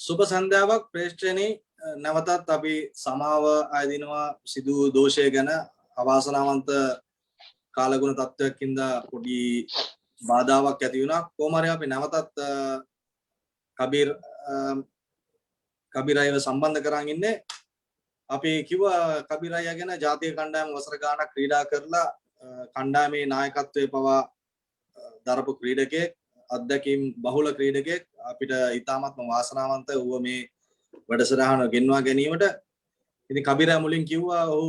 සුබ සන්ධ්‍යාවක් ප්‍රේක්ෂකයනි. නැවතත් අපි සමාව අයදිනවා සිදු වූ දෝෂය ගැන. අවාසනාවන්ත කාලගුණ තත්ත්වයක් හින්දා පොඩි බාධාවක් ඇති වුණා. කොහොම හරි අපි නැවතත් කබීර් කබීර් අයව සම්බන්ධ කරන් ඉන්නේ. අපි කිව්වා කබීර් අයියා ගැන ජාතික කණ්ඩායම වසර ගාණක් ක්‍රීඩා කරලා කණ්ඩායමේ නායකත්වයේ පවා දරපු ක්‍රීඩකයෙක්, අත්දැකීම් බහුල ක්‍රීඩකයෙක්. අපිට ඉතාමත්ම වාසනාවන්ත ඌව මේ වැඩසටහන ගෙන්වා ගැනීමට. ඉතින් කබීරා මුලින් කිව්වා ඔහු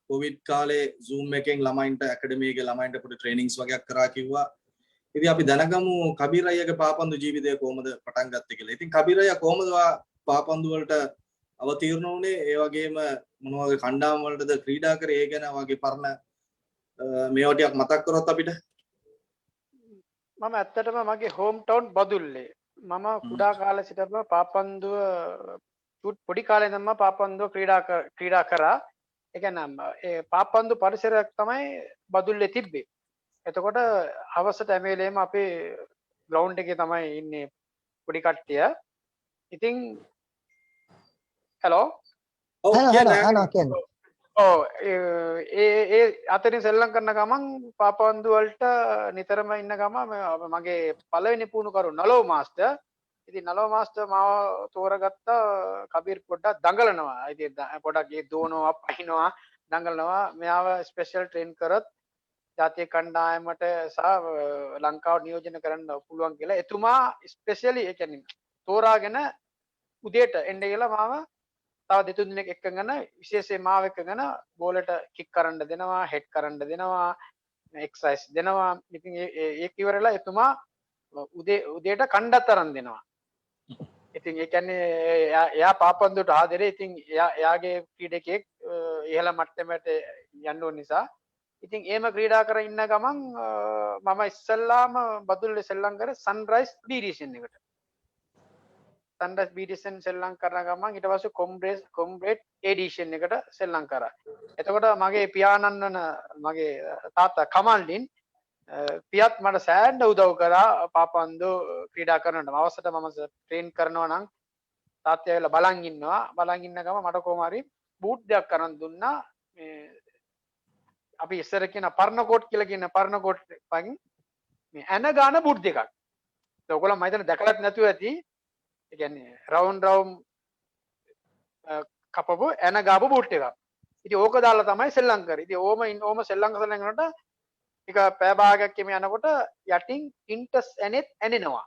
කොවිඩ් කාලේ Zoom එකෙන් ළමයින්ට, ඇකඩමි එකේ ළමයින්ට පොඩි ට්‍රේනින්ග්ස් වගේක් කරා කිව්වා. ඉතින් අපි දැනගමු කබීර් අයියාගේ පාපන්දු ජීවිතය කොහොමද පටන් ගත්තේ කියලා. ඉතින් කබීර් අයියා කොහොමද ඔයා පාපන්දු වලට අවතීර්ණ වුණේ? ඒ වගේම මොන වගේ කණ්ඩායම් වලටද ක්‍රීඩා කරේ? ඒ ගැන වගේ පරණ මේවා ටිකක් මතක් කරොත් අපිට. මම ඇත්තටම මගේ හෝම් ටවුන් බදුල්ලේ. මම කුඩා කාලේ සිටම පාපන්දුව, පොඩි කාලේ ඉඳන්ම පාපන්දුව ක්‍රීඩා කරා. ඒ කියන්නේ ඒ පාපන්දු පරිසරයක් තමයි බදුල්ලේ තිබ්බේ. එතකොට හවසට හැම වෙලේම අපේ ග්‍රවුන්ඩ් එකේ තමයි ඉන්නේ පොඩි කට්ටිය. ඉතින් හැලෝ. ඔව්. හලෝ. කියන්න. හලෝ හලෝ, කියන්න. ඔව්, ඒ ඒ අතරින් සෙල්ලම් කරන ගමන් පාපන්දු වලට නිතරම ඉන්න ගමන් මගේ පළවෙනි පුහුණුකරු නලෝ මාස්ටර්. ඉතින් නලෝ මාස්ටර් මාව තෝරගත්තා. කබීර් පොඩ්ඩක් දඟලනවා. ඉතින් පොඩක් ඒ දුවනවා, පහිනවා, දඟලනවා. මෙයාව ස්පෙෂල් ට්‍රේන් කරොත් ජාතික කණ්ඩායමට සහ ලංකාව නියෝජනය කරන්න පුළුවන් කියලා එතුමා ස්පෙෂලි, ඒ කියන්නේ තෝරාගෙන උදේට එන්න කියලා මාව තව දෙතුන් දෙනෙක් එක්කගෙන, විශේෂයෙන් මාව එක්කගෙන බෝලට කික් කරන්න දෙනවා, හෙඩ් කරන්න දෙනවා, එක්සර්සයිස් දෙනවා. ඉතින් ඒක ඉවරලා එතුමා උදේ උදේට කණ්ඩත් අරන් දෙනවා. ඉතින් ඒ කියන්නේ එයා එයා පාපන්දුවට ආදරේ. ඉතින් එයා එයාගේ ක්‍රීඩකයෙක් ඉහළ මට්ටමට යන්න ඕන නිසා. ඉතින් එහෙම ක්‍රීඩා කර ඉන්න ගමන් මම ඉස්සෙල්ලාම බදුල්ලේ සෙල්ලම් කරේ සන්රයිස් බී ඩිවිෂන් එකට. සන්රයිස් බී ඩිවිෂන් සෙල්ලම් කරන ගමන් ඊට පස්සේ කොම්රේඩ් ඒ ඩිවිෂන් එකට සෙල්ලම් කරා. එතකොට මගේ පියාණන් වන මගේ තාත්තා කමල්ඩින් පියත් මට සෑහෙන්න උදව් කරා පාපන්දු ක්‍රීඩා කරනට. අවසට මම ට්‍රේන් කරනවා නම් තාත්තා ඇවිල්ලා බලන් ඉන්නවා. බලන් ඉන්න ගම මට කොහොම හරි බූට් දෙකක් අරන් දුන්නා. මේ අපි ඉස්සර කියන පරණ කෝට් කියලා කියන පරණ කෝට් පයින් මේ ඇන ගාන බූට් දෙකක්. ඒ ඔයගොල්ලෝ මම හිතන්නේ දැකලත් නැතුව ඇති. ඒ කියන්නේ රවුන්ඩ් රවුම් කපපු ඇන ගාපු බූට් එකක්. ඉතින් ඕක දාලා තමයි සෙල්ලම් කරේ. ඉතින් ඕම ඕම සෙල්ලම් සෙල්ලම් කරනකොට ටික පැය භාගයක් එම යනකොට යටින් ඉන්ටස් ඇනෙත් ඇනෙනවා.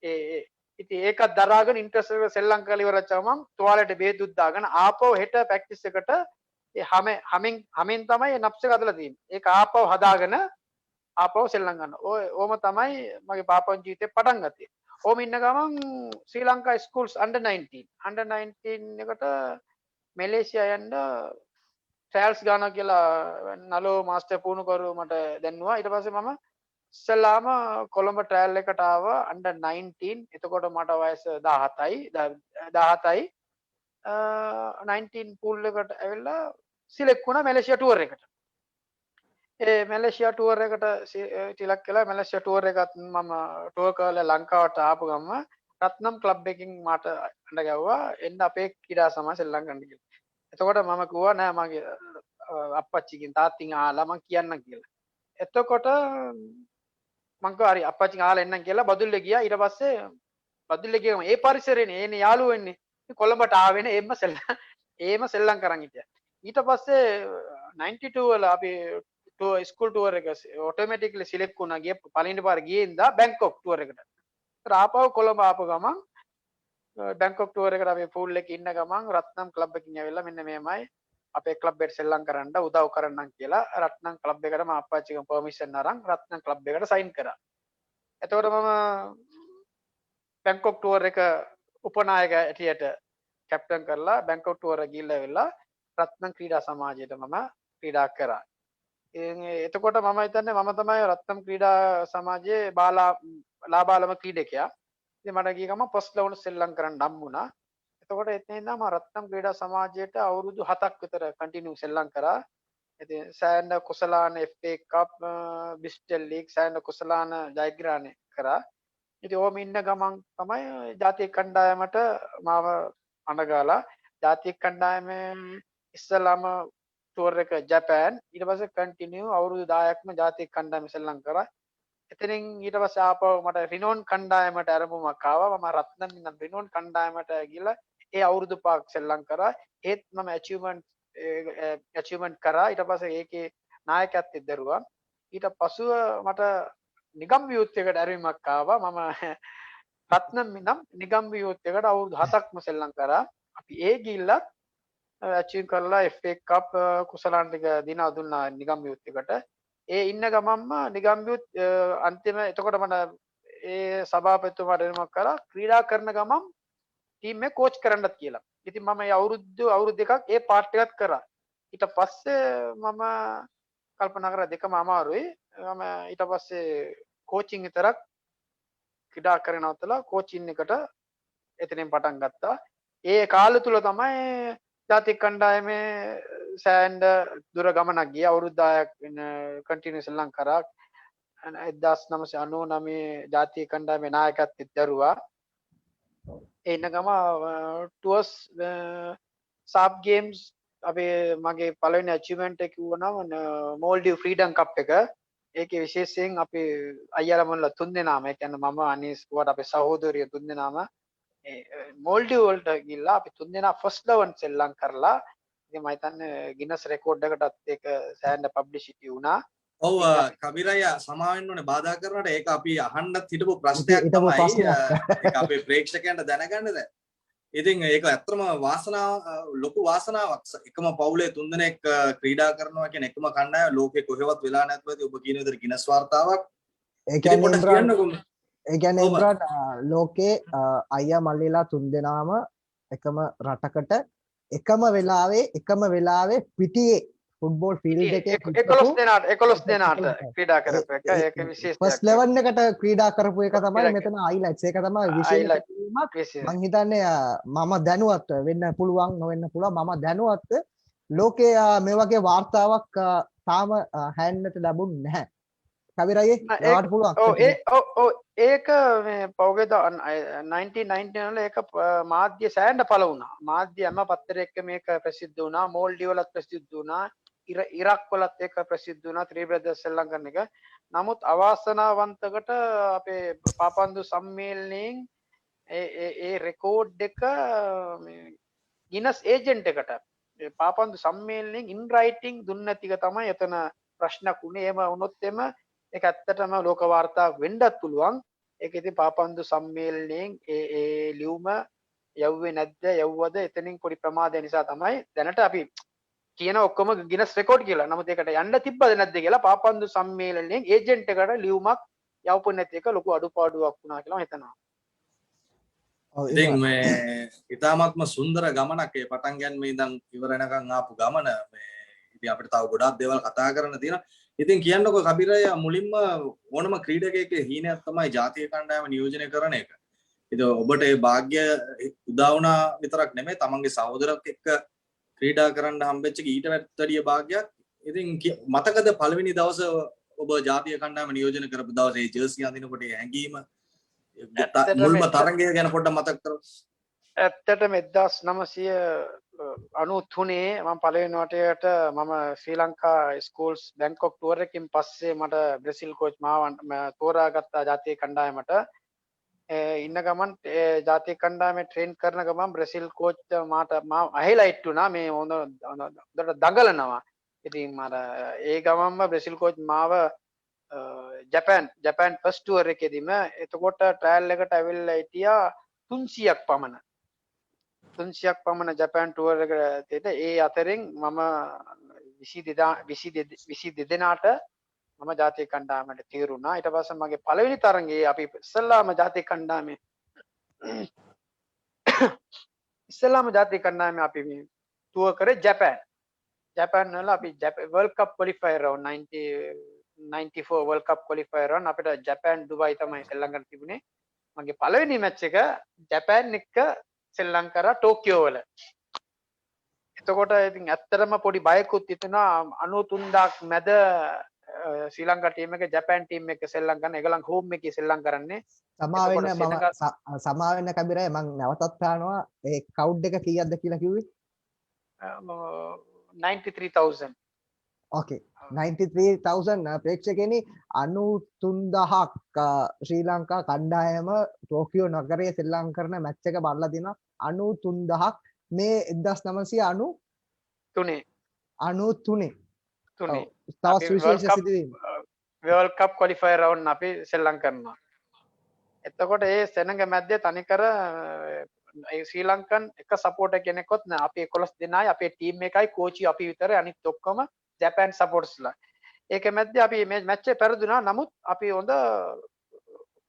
ඒ ඒ ඉතින් ඒකත් දරාගෙන ඉන්ටස් එක සෙල්ලම් කරලා ඉවරච්ච ගමන් තුවාලෙට බේදුත් දාගෙන ආපහු හෙට ප්‍රැක්ටිස් එකට ඒ හැම හැමෙන් හැමෙන් තමයි ඒ නප්ස් එක හදලා තියෙන්නේ. ඒක ආපහු හදාගෙන ආපහු සෙල්ලම් කරනවා. ඔය ඕම තමයි මගේ පාපන් ජීවිතේ පටන් ගත්තේ. ඕම ඉන්න ගමන් ශ්‍රී ලංකා ස්කූල්ස් අන්ඩර් 19, අන්ඩර් 19 එකට මැලේසියා යන්න ට්‍රයල්ස් ගන්නවා කියලා නලෝ මාස්ටර් පුහුණුකරු මට දැන්නුවා. ඊට පස්සේ මම ඉස්සෙල්ලාම කොළඹ ට්‍රයල් එකට ආවා අන්ඩර් 19. එතකොට මට වයස 17යි 17යි. 19 පූල් එකට ඇවිල්ලා සිලෙක්ට් වුණා මැලේසියා ටුවර් එකට. ඒ මැලේසියා ටුවර් එකට සිලෙක්ට් කළා. මැලේසියා ටුවර් එකත් මම ටුවර් කරලා ලංකාවට ආපු ගමන් රත්නම් ක්ලබ් එකකින් මට අඬ ගැව්වා එන්න අපේ ක්‍රීඩා සමාජ සෙල්ලම් කරන්න කියලා. එතකොට මම කිව්වා නෑ, මගේ අප්පච්චිගෙන් තාත්තින් අහලා මං කියන්නම් කියලා. එතකොට මං කිව්වා හරි, අප්පච්චිගෙන් අහලා එන්නම් කියලා බදුල්ලේ ගියා. ඊට පස්සේ බදුල්ලේ ගියම ඒ පරිසරේනේ ඒනේ යාළුවෝ එන්නේ. ඉතින් කොළඹට ආවෙන එම්ම සෙල්ලම් ඒම සෙල්ලම් කරන් හිටියා. ඊට පස්සේ 92 වල අපි ටුවර්, ස්කූල් ටුවර් එක ඔටෝමැටික්ලි සිලෙක්ට් වුණා ගිය පළවෙනි පාර ගියේ ඉඳා බැංකොක් ටුවර් එකට. ඒතර ආපහු කොළඹ ආපු ගමන් බැංකොක් ටුවර් එකට අපි පූල් එකේ ඉන්න ගමන් රත්නම් ක්ලබ් එකකින් ඇවිල්ලා මෙන්න මෙහෙමයි, අපේ ක්ලබ් එකට සෙල්ලම් කරන්න උදව් කරන්නම් කියලා රත්නම් ක්ලබ් එකට මම අප්පච්චිගෙන් පර්මිෂන් අරන් රත්නම් ක්ලබ් එකට සයින් කරා. එතකොට මම බැංකොක් ටුවර් එක උපනායක ඇටියට කැප්ටන් කරලා බැංකොක් ටුවර් එක ගිහිල්ලා ඇවිල්ලා රත්නම් ක්‍රීඩා සමාජයට මම ක්‍රීඩා කරා. ඉතින් එතකොට මම හිතන්නේ මම තමයි රත්නම් ක්‍රීඩා සමාජයේ බාලා ලාබාලම ක්‍රීඩකයා. ඉතින් මට ගිය ගමන් ෆස්ට් ලෙවල් සෙල්ලම් කරන්න හම්බුණා. එතකොට එතන ඉඳන් මම රත්නම් ක්‍රීඩා සමාජයට අවුරුදු 7ක් විතර කන්ටිනියු සෙල්ලම් කරා. ඉතින් සෑහෙන කුසලාන FA කප්, බ්‍රිස්ටල් ලීග් සෑහෙන කුසලාන ජයග්‍රහණය කරා. ඉතින් ඔහොම ඉන්න ගමන් තමයි ජාතික කණ්ඩායමට මාව අඬගාලා ජාතික කණ්ඩායමේ ඉස්සලාම ටුවර් එක ජපාන්, ඊට පස්සේ කන්ටිනියු අවුරුදු 10ක්ම ජාතික කණ්ඩායම සෙල්ලම් කරා. එතනින් ඊට පස්සේ ආපහු මට රිනෝන් කණ්ඩායමට ඇරඹුමක් ආවා. මම රත්නම් ඉඳන් රිනෝන් කණ්ඩායමට ගිහලා ඒ අවුරුදු 5ක් සෙල්ලම් කරා. ඒත් මම ඇචීව්මන්ට් ඇචීව්මන්ට් කරා. ඊට පස්සේ ඒකේ නායකත්වය දරුවා. ඊට පසුව මට නිගම්බු යූත් එකට ඇරඹීමක් ආවා. මම රත්නම් ඉඳන් නිගම්බු යූත් එකට අවුරුදු 7ක්ම සෙල්ලම් කරා. අපි ඒ ගිහිල්ලත් ඇචීව් කරලා FA කප් කුසලාන ටික දිනා දුන්නා නිගම්බු යූත් එකට. ඒ ඉන්න ගමන්ම නිගම්බු යූත් අන්තිම එතකොට මට ඒ සභාපතිතුමාට එනමක් කරා ක්‍රීඩා කරන ගමන් ටීම් එක කෝච් කරන්නත් කියලා. ඉතින් මම මේ අවුරුදු දෙකක් ඒ පාර්ට් එකත් කරා. ඊට පස්සේ මම කල්පනා කරා දෙකම අමාරුයි. මම ඊට පස්සේ කෝචින් විතරක් ක්‍රීඩා කරගෙන නවත්තලා කෝචින් එකට එතනින් පටන් ගත්තා. ඒ කාලය තුල තමයි ජාතික කණ්ඩායමේ සෑහෙන දුර ගමනක් ගියා. අවුරුදු 10ක් කන්ටිනියු සෙල්ලම් කරා. 1999 ජාතික කණ්ඩායමේ නායකත්වයට දරුවා. ඒ ඉන්න ගම ටුවර්ස් සාප් ගේම්ස් අපේ මගේ පළවෙනි ඇචීව්මන්ට් එක කිව්වනම් මෝල්ඩිව් ෆ්‍රීඩම් කප් එක. ඒකේ විශේෂයෙන් අපේ අයියාලා මොන්ලා තුන් දෙනාම, ඒ කියන්නේ මම, අනීස් කුවට අපේ සහෝදරිය තුන් දෙනාම ඒ මෝල්ඩිව් වලට ගිහිල්ලා අපි තුන් දෙනා ෆස්ට් 11 සෙල්ලම් කරලා, ඉතින් මම හිතන්නේ ගිනස් රෙකෝඩ් එකටත් ඒක සෑහෙන පබ්ලිසිටි වුණා. ඔව්, කබීර් අයියා සමා වෙන්න ඕනේ බාධා කරනට. ඒක අපි අහන්නත් හිටපු ප්‍රශ්නයක් තමයි. ඒක අපේ ප්‍රේක්ෂකයන්ට දැනගන්න දැන්. ඉතින් ඒක ඇත්තටම වාසනාව, ලොකු වාසනාවක්. එකම පවුලේ තුන්දෙනෙක් ක්‍රීඩා කරනවා කියන එකම කණ්ඩායම ලෝකේ කොහෙවත් වෙලා නැතුව ඇති ඔබ කියන විදිහට ගිනස් වාර්තාවක්. ඒ කියන්නේ ඒ කියන්නේ ඉම්රාන්, ලෝකේ අයියා මල්ලිලා තුන්දෙනාම එකම රටකට එකම වෙලාවේ පිටියේ ෆුට්බෝල් ෆීල්ඩ් එකේ 11 දෙනාට 11 දෙනාට ක්‍රීඩා කරපු එක, ඒක විශේෂ ෆස්ට් 11 එකට ක්‍රීඩා කරපු එක තමයි මෙතන හයිලයිට්ස්. ඒක තමයි විශේෂ කිරීමක්. මං හිතන්නේ මම දැනුවත් වෙන්න පුළුවන්, නොවෙන්න පුළුවන්, මම දැනුවත් ලෝකයේ මේ වගේ වාර්තාවක් තාම හෑන්නට ලැබුණ නැහැ. කබීර් අයියේ, ඔයාලට පුළුවන්. ඔව්, ඒ ඔව් ඔව්, ඒක මේ පහුගිය 1999 වල ඒක මාධ්‍ය සෑහෙන පළ වුණා. මාධ්‍ය හැම පත්තරයක මේක ප්‍රසිද්ධ වුණා. මෝල්ඩිව් වලත් ප්‍රසිද්ධ වුණා. ඉරක් වලත් ඒක ප්‍රසිද්ධ වුණා, ත්‍රී බ්‍රදර්ස් සෙල්ලම් කරන එක. නමුත් අවාසනාවන්තකට අපේ පාපන්දු සම්මේලනයෙන් ඒ ඒ ඒ රෙකෝඩ් එක මේ ගිනස් ඒජන්ට් එකට ඒ පාපන්දු සම්මේලනයෙන් ඉන් රයිටිං දුන්න නැති එක තමයි එතන ප්‍රශ්නයක් වුණේ. එහෙම වුණොත් එම ඒක ඇත්තටම ලෝක වාර්තාවක් වෙන්නත් පුළුවන්. ඒක ඉතින් පාපන්දු සම්මේලනයෙන් ඒ ඒ ලියුම යව්වේ නැද්ද, යව්වද, එතනින් පොඩි ප්‍රමාදය නිසා තමයි දැනට අපි කියන ඔක්කොම ගිනස් රෙකෝඩ් කියලා. නමුත් ඒකට යන්න තිබ්බද නැද්ද කියලා පාපන්දු සම්මේලනයෙන් ඒජන්ට් එකට ලියුමක් යවපු නැති එක ලොකු අඩුපාඩුවක් වුණා කියලා මම හිතනවා. ඉතින් මේ ඉතාමත්ම සුන්දර ගමනක් ඒ පටන් ගැනීම ඉඳන් ඉවර වෙනකන් ආපු ගමන. මේ ඉතින් අපිට තව ගොඩාක් දේවල් කතා කරන්න තියෙනවා. ඉතින් කියන්නකෝ කබීර් අයියා, මුලින්ම ඕනම ක්‍රීඩකයෙක්ගේ හීනයක් තමයි ජාතික කණ්ඩායම නියෝජනය කරන එක. ඉතින් ඔබට ඒ භාග්‍ය උදා වුණා විතරක් නෙමෙයි, තමන්ගේ සහෝදරයෙක් එක්ක ක්‍රීඩා කරන්න හම්බෙච්ච එක ඊට වැඩිය භාග්‍යයක්. ඉතින් මතකද පළවෙනි දවස ඔබ ජාතික කණ්ඩායම නියෝජනය කරපු දවසේ ඒ ජර්සි අඳිනකොට ඒ හැඟීම, මුල්ම තරඟය ගැන පොඩ්ඩක් මතක් කරමු. ඇත්තටම 1993 මම පළවෙනි වටයට මම ශ්‍රී ලංකා ස්කූල්ස් බැංකොක් ටුවර් එකකින් පස්සේ මට බ්‍රසීල් කෝච් මාව තෝරාගත්තා ජාතික කණ්ඩායමට. ඒ ඉන්න ගමන් ඒ ජාතික කණ්ඩායමේ ට්‍රේන් කරන ගමන් බ්‍රසීල් කෝච් මාට මාව හයිලයිට් වුණා, මේ හොඳට දඟලනවා. ඉතින් මට ඒ ගමන්ම බ්‍රසීල් කෝච් මාව ජපාන් ජපාන් ෆස්ට් ටුවර් එකේදීම එතකොට ට්‍රයල් එකට ඇවිල්ලා හිටියා 300ක් පමණ, 300ක් පමණ ජපාන් ටුවර් එකට තියෙන. ඒ අතරින් මම 22 දෙනාට මම ජාතික කණ්ඩායමට තීරුණා. ඊට පස්සේ මගේ පළවෙනි තරඟයේ අපි ඉස්සෙල්ලාම ජාතික කණ්ඩායමේ අපි මේ ටුවර් කරේ ජපාන්. ජපාන් වල අපි වර්ල්ඩ් කප් ක්වොලිෆයර් රවුන්ඩ් 94 වර්ල්ඩ් කප් ක්වොලිෆයර් රවුන්ඩ් අපිට ජපාන් ඩුබායි තමයි සෙල්ලම් කරන්න තිබුණේ. මගේ පළවෙනි මැච් එක ජපාන් එක්ක සෙල්ලම් කරා ටෝකියෝ වල. එතකොට ඉතින් ඇත්තටම පොඩි බයකුත් හිතුණා. 93,000ක් මැද ශ්‍රී ලංකා ටීම් එක ජපාන් ටීම් එක සෙල්ලම් කරන. ඒගොල්ලන් හෝම් එකේ සෙල්ලම් කරන්නේ. සමා වෙන්න මම සමා වෙන්න කබීර් අයියා, මං නැවතත් අහනවා ඒ ක්‍රවුඩ් එක කීයක්ද කියලා කිව්වේ? 93,000. ඕකේ, 93,000 ප්‍රේක්ෂකයනි, 93,000ක් ශ්‍රී ලංකා කණ්ඩායම ටෝකියෝ නගරයේ සෙල්ලම් කරන මැච් එක බලලා තිනවා. 93,000ක් මේ 1993 තුනේ. 93 තුනේ. තවත් සුවිශේෂ සිදුවීම. වර්ල්ඩ් කප් ක්වොලිෆයර් රවුන්ඩ් අපි සෙල්ලම් කරනවා. එතකොට ඒ සෙනඟ මැද්දේ තනිකර ඒ ශ්‍රී ලංකන් එක සපෝටර් කෙනෙක්වත් නෑ. අපි 11 දෙනායි අපේ ටීම් එකයි කෝචි අපි විතරයි, අනිත් ඔක්කොම ජපාන් සපෝටර්ස්ලා. ඒක මැද්දේ අපි මේ මැච් එක පෙරදුනා. නමුත් අපි හොඳ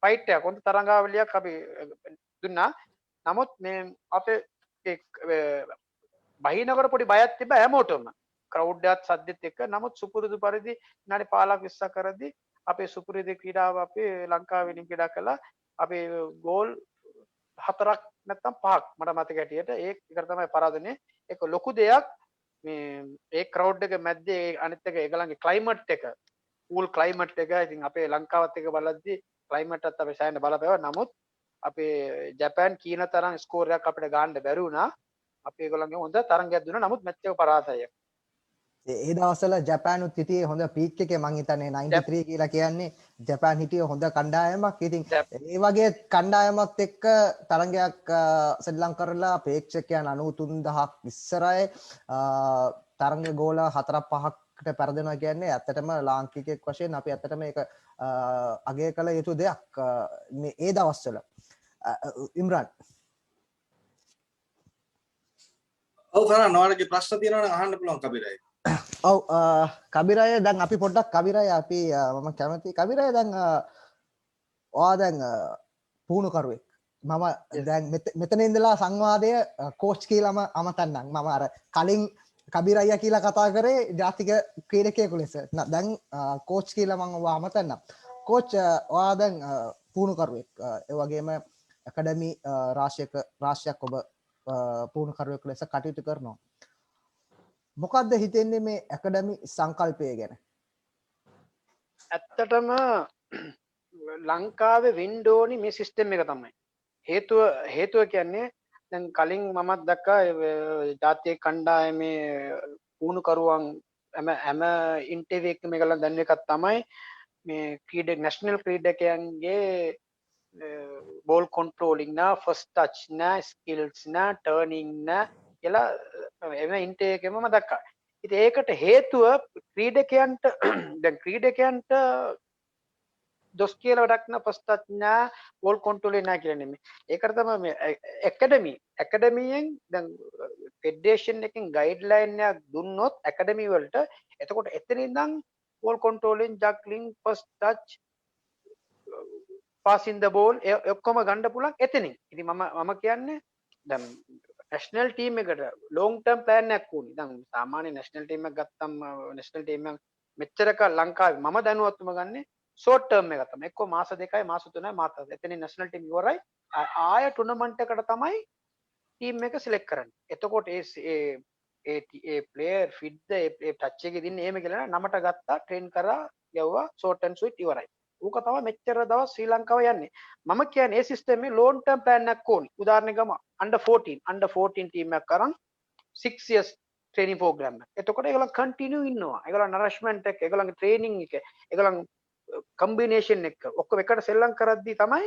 ෆයිට් එකක්, හොඳ තරඟාවලියක් අපි දුන්නා. නමුත් මේ අපේ බහිනකොට පොඩි බයක් තිබ්බා හැමෝටම. ක්‍රවුඩ් එකත් සද්දෙත් එක්ක. නමුත් සුපුරුදු පරිදි විනාඩි 15ක් 20ක් කරද්දී අපේ සුපුරුදු ක්‍රීඩාව අපි ලංකාව වෙනින් ක්‍රීඩා කළා. අපේ ගෝල් 4ක් නැත්තම් 5ක් මට මතක හැටියට ඒ එකට තමයි පරාදනේ. ඒක ලොකු දෙයක්. මේ ඒ ක්‍රවුඩ් එක මැද්දේ අනිත් එක ඒගොල්ලන්ගේ ක්ලයිමට් එක, කූල් ක්ලයිමට් එක. ඉතින් අපේ ලංකාවත් එක්ක බලද්දි ක්ලයිමට් එකත් අපේ සෑහෙන බලපෑවා. නමුත් අපේ ජපාන් කීන තරම් ස්කෝර් එකක් අපිට ගන්න බැරි වුණා. අපි ඒගොල්ලන්ගේ හොඳ තරඟයක් දුන්නා. නමුත් මැච් එක පරාසයයි. ඒ දවස්වල ජපානුත් හිටියේ හොඳ පීක් එකේ. මං හිතන්නේ 93 කියලා කියන්නේ ජපාන් හිටියේ හොඳ කණ්ඩායමක්. ඉතින් ඒ වගේ කණ්ඩායමත් එක්ක තරඟයක් සෙල්ලම් කරලා ප්‍රේක්ෂකයන් 93,000ක් ඉස්සරහේ තරඟ ගෝල 4ක් 5කට පරදෙනවා කියන්නේ ඇත්තටම ලාංකිකයෙක් වශයෙන් අපි ඇත්තටම ඒක අගය කළ යුතු දෙයක් මේ ඒ දවස්වල. ඉම්රාන්. ඔව් කරා, ඔයාලගේ ප්‍රශ්න තියෙනවා නම් අහන්න පුළුවන් කබීර් අයියා. ඔව් කබීර් අයියා, දැන් අපි පොඩ්ඩක් කබීර් අයියා අපි මම කැමති කබීර් අයියා, දැන් ඔයා දැන් පුහුණුකරුවෙක්. මම දැන් මෙතන ඉඳලා සංවාදය කෝච් කියලාම අමතන්නම්. මම අර කලින් කබීර් අයියා කියලා කතා කරේ ජාතික ක්‍රීඩකයෙකු ලෙස. දැන් කෝච් කියලා මම ඔයා අමතන්නම්. කෝච්, ඔයා දැන් පුහුණුකරුවෙක්. ඒ වගේම ඇකඩමි රාශියක් ඔබ පුහුණුකරුවෙක් ලෙස කටයුතු කරනවා. මොකද්ද හිතෙන්නේ මේ ඇකඩමි සංකල්පය ගැන? ඇත්තටම ලංකාවේ වෙන්න ඕනි මේ සිස්ටම් එක තමයි. හේතුව කියන්නේ දැන් කලින් මමත් දැක්කා ජාතික කණ්ඩායමේ පුහුණුකරුවන් හැම ඉන්ටර්විව් එකකම ඒගොල්ලන් දන්න එකක් තමයි මේ නැෂනල් ක්‍රීඩකයන්ගේ බෝල් කන්ට්‍රෝලිං නා, ෆස්ට් ටච් නා, ස්කිල්ස් නා, ටර්නින් නා කියලා එම ඉන්ටර්විව් එකේම මම දැක්කා. ඉතින් ඒකට හේතුව ක්‍රීඩකයන්ට දැන් ක්‍රීඩකයන්ට දොස් කියලා වැඩක් නෑ, ෆස්ට් ටච් නෑ, බෝල් කන්ට්‍රෝලිං නෑ කියලා නෙමෙයි. ඒකට තමයි මේ ඇකඩමියෙන් දැන් ෆෙඩරේෂන් එකෙන් ගයිඩ්ලයින් එකක් දුන්නොත් ඇකඩමි වලට, එතකොට එතන ඉඳන් බෝල් කන්ට්‍රෝලිං, ජග්ලිං, ෆස්ට් ටච්, පාසින් ද බෝල් ඒ ඔක්කොම ගන්න පුළුවන් එතනින්. ඉතින් මම කියන්නේ දැන් නැෂනල් ටීම් එකට ලොං ටර්ම් ප්ලෑන් එකක් ඕනි. දැන් සාමාන්‍ය නැෂනල් ටීම් එකක් ගත්තම නැෂනල් ටීම් එක මෙච්චර කල් ලංකාවේ මම දැනුවත්වම ගන්නේ ෂෝට් ටර්ම් එක තමයි. එක්කෝ මාස 2යි මාස 3යි මාස 4. එතනින් නැෂනල් ටීම් ඉවරයි. ආය ටූර්නමන්ට් එකට තමයි ටීම් එක සිලෙක්ට් කරන්නේ. එතකොට ඒ ප්ලේයර් ෆිට් ද ඒ ටච් එකේ දින්නේ එහෙම කියලා නමට ගත්තා, ට්‍රේන් කරා, යවුවා, ෂෝට් ඇන්ඩ් ස්වීට් ඉවරයි. ඌක තමයි මෙච්චර දවස් ශ්‍රී ලංකාව යන්නේ. මම කියන්නේ ඒ සිස්ටම් එකේ ලොං ටර්ම් ප්ලෑන් එකක් ඕනි. උදාහරණයක් ගමු අන්ඩර් 14, අන්ඩර් 14 ටීම් එකක් අරන් 6 years training program එක. එතකොට ඒගොල්ලන් කන්ටිනියු ඉන්නවා. ඒගොල්ලන් නරෂ්මන්ට් එක, ඒගොල්ලන්ගේ ට්‍රේනින් එක, ඒගොල්ලන් කම්බිනේෂන් එක ඔක්කොම එකට සෙල්ලම් කරද්දී තමයි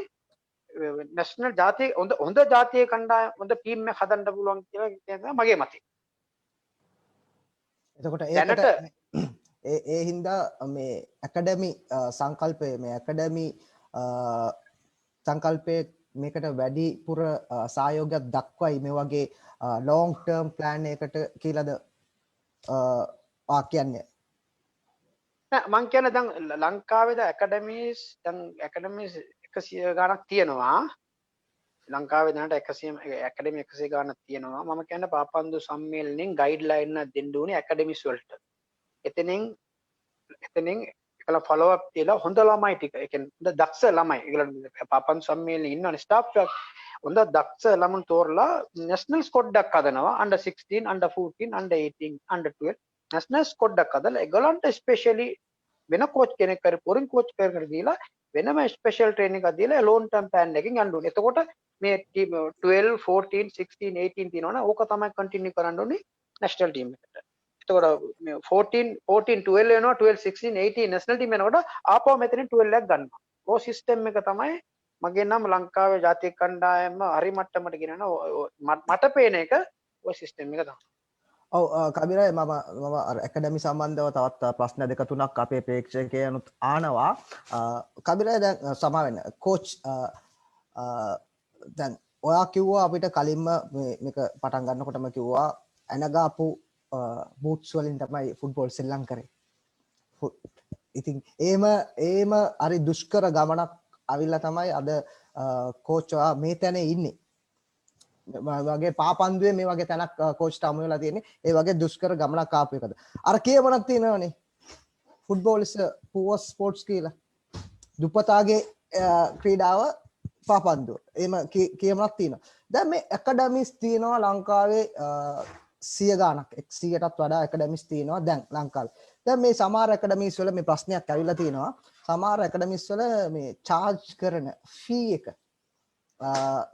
නැෂනල් ජාතිය හොඳ ජාතිය කණ්ඩායම, හොඳ ටීම් එකක් හදන්න පුළුවන් කියලා කියන මගේ මතය. එතකොට ඒකට ඒ හින්දා මේ ඇකඩමි සංකල්පය, මේ ඇකඩමි සංකල්පය මේකට වැඩිපුර සහයෝගයක් දක්වයි මේ වගේ ලොං ටර්ම් ප්ලෑන් එකකට කියලාද ආ කියන්නේ? නෑ, මං කියන්නේ දැන් ලංකාවේ ද ඇකඩමිස්, දැන් ඇකඩමිස් 100 ගාණක් තියෙනවා. ලංකාවේ දැනට ඇකඩමි 100 ගාණක් තියෙනවා. මම කියන්නේ පාපන්දු සම්මේලනයෙන් ගයිඩ්ලයින් එකක් දෙන්න ඕනේ ඇකඩමිස් වලට. එතනින් ඒගොල්ලෝ ෆලෝ අප් තියලා හොඳ ළමයි ටික, ඒ කියන්නේ හොඳ දක්ෂ ළමයි, ඒගොල්ලෝ පාපන්දු සම්මේලනයේ ඉන්නවනේ ස්ටාෆ් එකක්, හොඳ දක්ෂ ළමුන් තෝරලා නැෂනල් ස්කොඩ් එකක් හදනවා. Under 16, under 14, under 18, under 12 national squad එකක් හදලා ඒගොල්ලන්ට ස්පෙෂලි වෙන කෝච් කෙනෙක් හරි ෆොරින් කෝච් කෙනෙකුට දීලා වෙනම ස්පෙෂල් ට්‍රේනින් එකක් දීලා ලොන්ග් ටර්ම් ප්ලෑන් එකකින් යන්න ඕනේ. එතකොට මේ ටීම් 12, 14, 16, 18 තියෙනවනේ, ඕක තමයි කන්ටිනියු කරන්න ඕනේ නැෂනල් ටීම් එකට. එතකොට මේ 14 14 12 වෙනවා, 12 16 18 නැෂනල් ටීම් එනකොට ආපහු මෙතනින් 12 එකක් ගන්නවා. ඕ සිස්ටම් එක තමයි මගේ නම් ලංකාවේ ජාතික කණ්ඩායම හරි මට්ටමට ගෙනන මට පේන එක ඔය සිස්ටම් එක තමයි. ඔව් කබිරයි, මම මම අර ඇකඩමි සම්බන්ධව තවත් ප්‍රශ්න දෙක තුනක් අපේ ප්‍රේක්ෂකයනුත් ආනවා. කබිරයි, දැන් සමා වෙන්න කෝච්, දැන් ඔයා කිව්වා අපිට කලින්ම මේක පටන් ගන්නකොටම කිව්වා ඇනගාපු බූට්ස් වලින් තමයි ෆුට්බෝල් සෙල්ලම් කරේ. ඉතින් ඒම ඒම හරි දුෂ්කර ගමනක් අවිල්ලා තමයි අද කෝච් ඔයා මේ තැන ඉන්නේ. වගේ පාපන්දුවේ මේ වගේ තැනක් කෝච්ට හමු වෙලා තියෙන්නේ. ඒ වගේ දුෂ්කර ගමනක් ආපු එකද? අර කියමනක් තියෙනවනේ, "Football is poor sports" කියලා. දුප්පතාගේ ක්‍රීඩාව පාපන්දුව. එහෙම කියමනක් තියෙනවා. දැන් මේ ඇකඩමිස් තියෙනවා ලංකාවේ සිය ගාණක්, 100ටත් වඩා ඇකඩමිස් තියෙනවා දැන් ලංකාවේ. දැන් මේ සමහර ඇකඩමිස් වල මේ ප්‍රශ්නයක් ඇවිල්ලා තියෙනවා. සමහර ඇකඩමිස් වල මේ චාර්ජ් කරන ෆී එක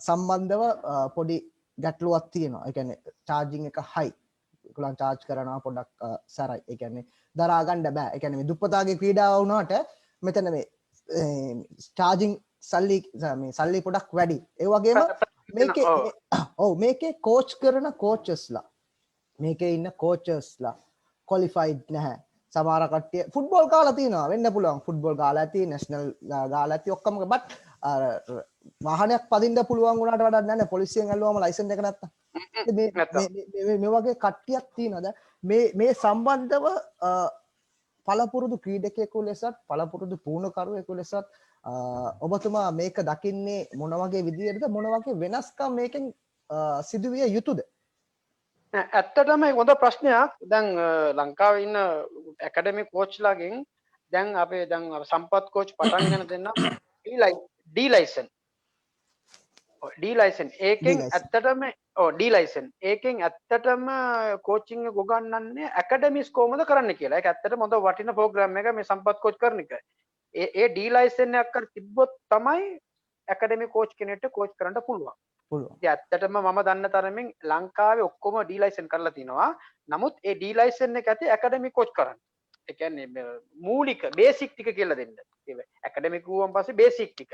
සම්බන්ධව පොඩි ගැටලුවක් තියෙනවා. ඒ කියන්නේ චාර්ජින් එක හයි. ඒගොල්ලන් චාර්ජ් කරනවා පොඩ්ඩක් සැරයි. ඒ කියන්නේ දරා ගන්න බෑ. ඒ කියන්නේ මේ දුප්පතාගේ ක්‍රීඩාව වුණාට මෙතන මේ චාර්ජින් සල්ලි, මේ සල්ලි පොඩක් වැඩි. ඒ වගේම මේකේ, ඔව්, මේකේ කෝච් කරන කෝචස්ලා, මේකේ ඉන්න කෝචස්ලා ක්වොලිෆයිඩ් නැහැ. සමහර කට්ටිය ෆුට්බෝල් කාලා තියෙනවා වෙන්න පුළුවන්. ෆුට්බෝල් ගාලා ඇති, නැෂනල් ගාලා ඇති, ඔක්කොම. බට් අර වාහනයක් පදින්න පුළුවන් වුණාට වැඩක් නැහැ නේ පොලිසියෙන් ඇල්ලුවම ලයිසන් එක නැත්තම්. මේ මේ මේ වගේ කට්ටියක් තියෙනවා. දැන් මේ මේ සම්බන්ධව පළපුරුදු ක්‍රීඩකයෙකු ලෙසත් පළපුරුදු පුහුණුකරුවෙකු ලෙසත් ඔබතුමා මේක දකින්නේ මොන වගේ විදියටද? මොන වගේ වෙනස්කම් මේකෙන් සිදුවිය යුතුද? ඇත්තටම ඒක හොඳ ප්‍රශ්නයක්. දැන් ලංකාවේ ඉන්න ඇකඩමි කෝච්ලාගෙන් දැන් අපේ දැන් සම්පත් කෝච් පටන් ගෙන දෙන්න ඩී ලයිසන්, ඩී ලයිසන් ඒකෙන් ඇත්තටම, ඔව්, ඩී ලයිසන් ඒකෙන් ඇත්තටම කෝචින් එක උගන්වන්නේ ඇකඩමිස් කොහොමද කරන්න කියලා. ඒක ඇත්තටම හොඳ වටින ප්‍රෝග්‍රෑම් එක මේ සම්පත් කෝච් කරන එක. ඒ ඒ ඩී ලයිසන් එකක් කර තිබ්බොත් තමයි ඇකඩමි කෝච් කෙනෙක්ට කෝච් කරන්න පුළුවන්. පුළුවන්. ඉතින් ඇත්තටම මම දන්න තරමින් ලංකාවේ ඔක්කොම ඩී ලයිසන් කරලා තිනවා. නමුත් ඒ ඩී ලයිසන් එක ඇති ඇකඩමි කෝච් කරන්න. ඒ කියන්නේ මූලික බේසික් ටික කියලා දෙන්න. ඒ ඇකඩමි කිව්වන් පස්සේ බේසික් ටික,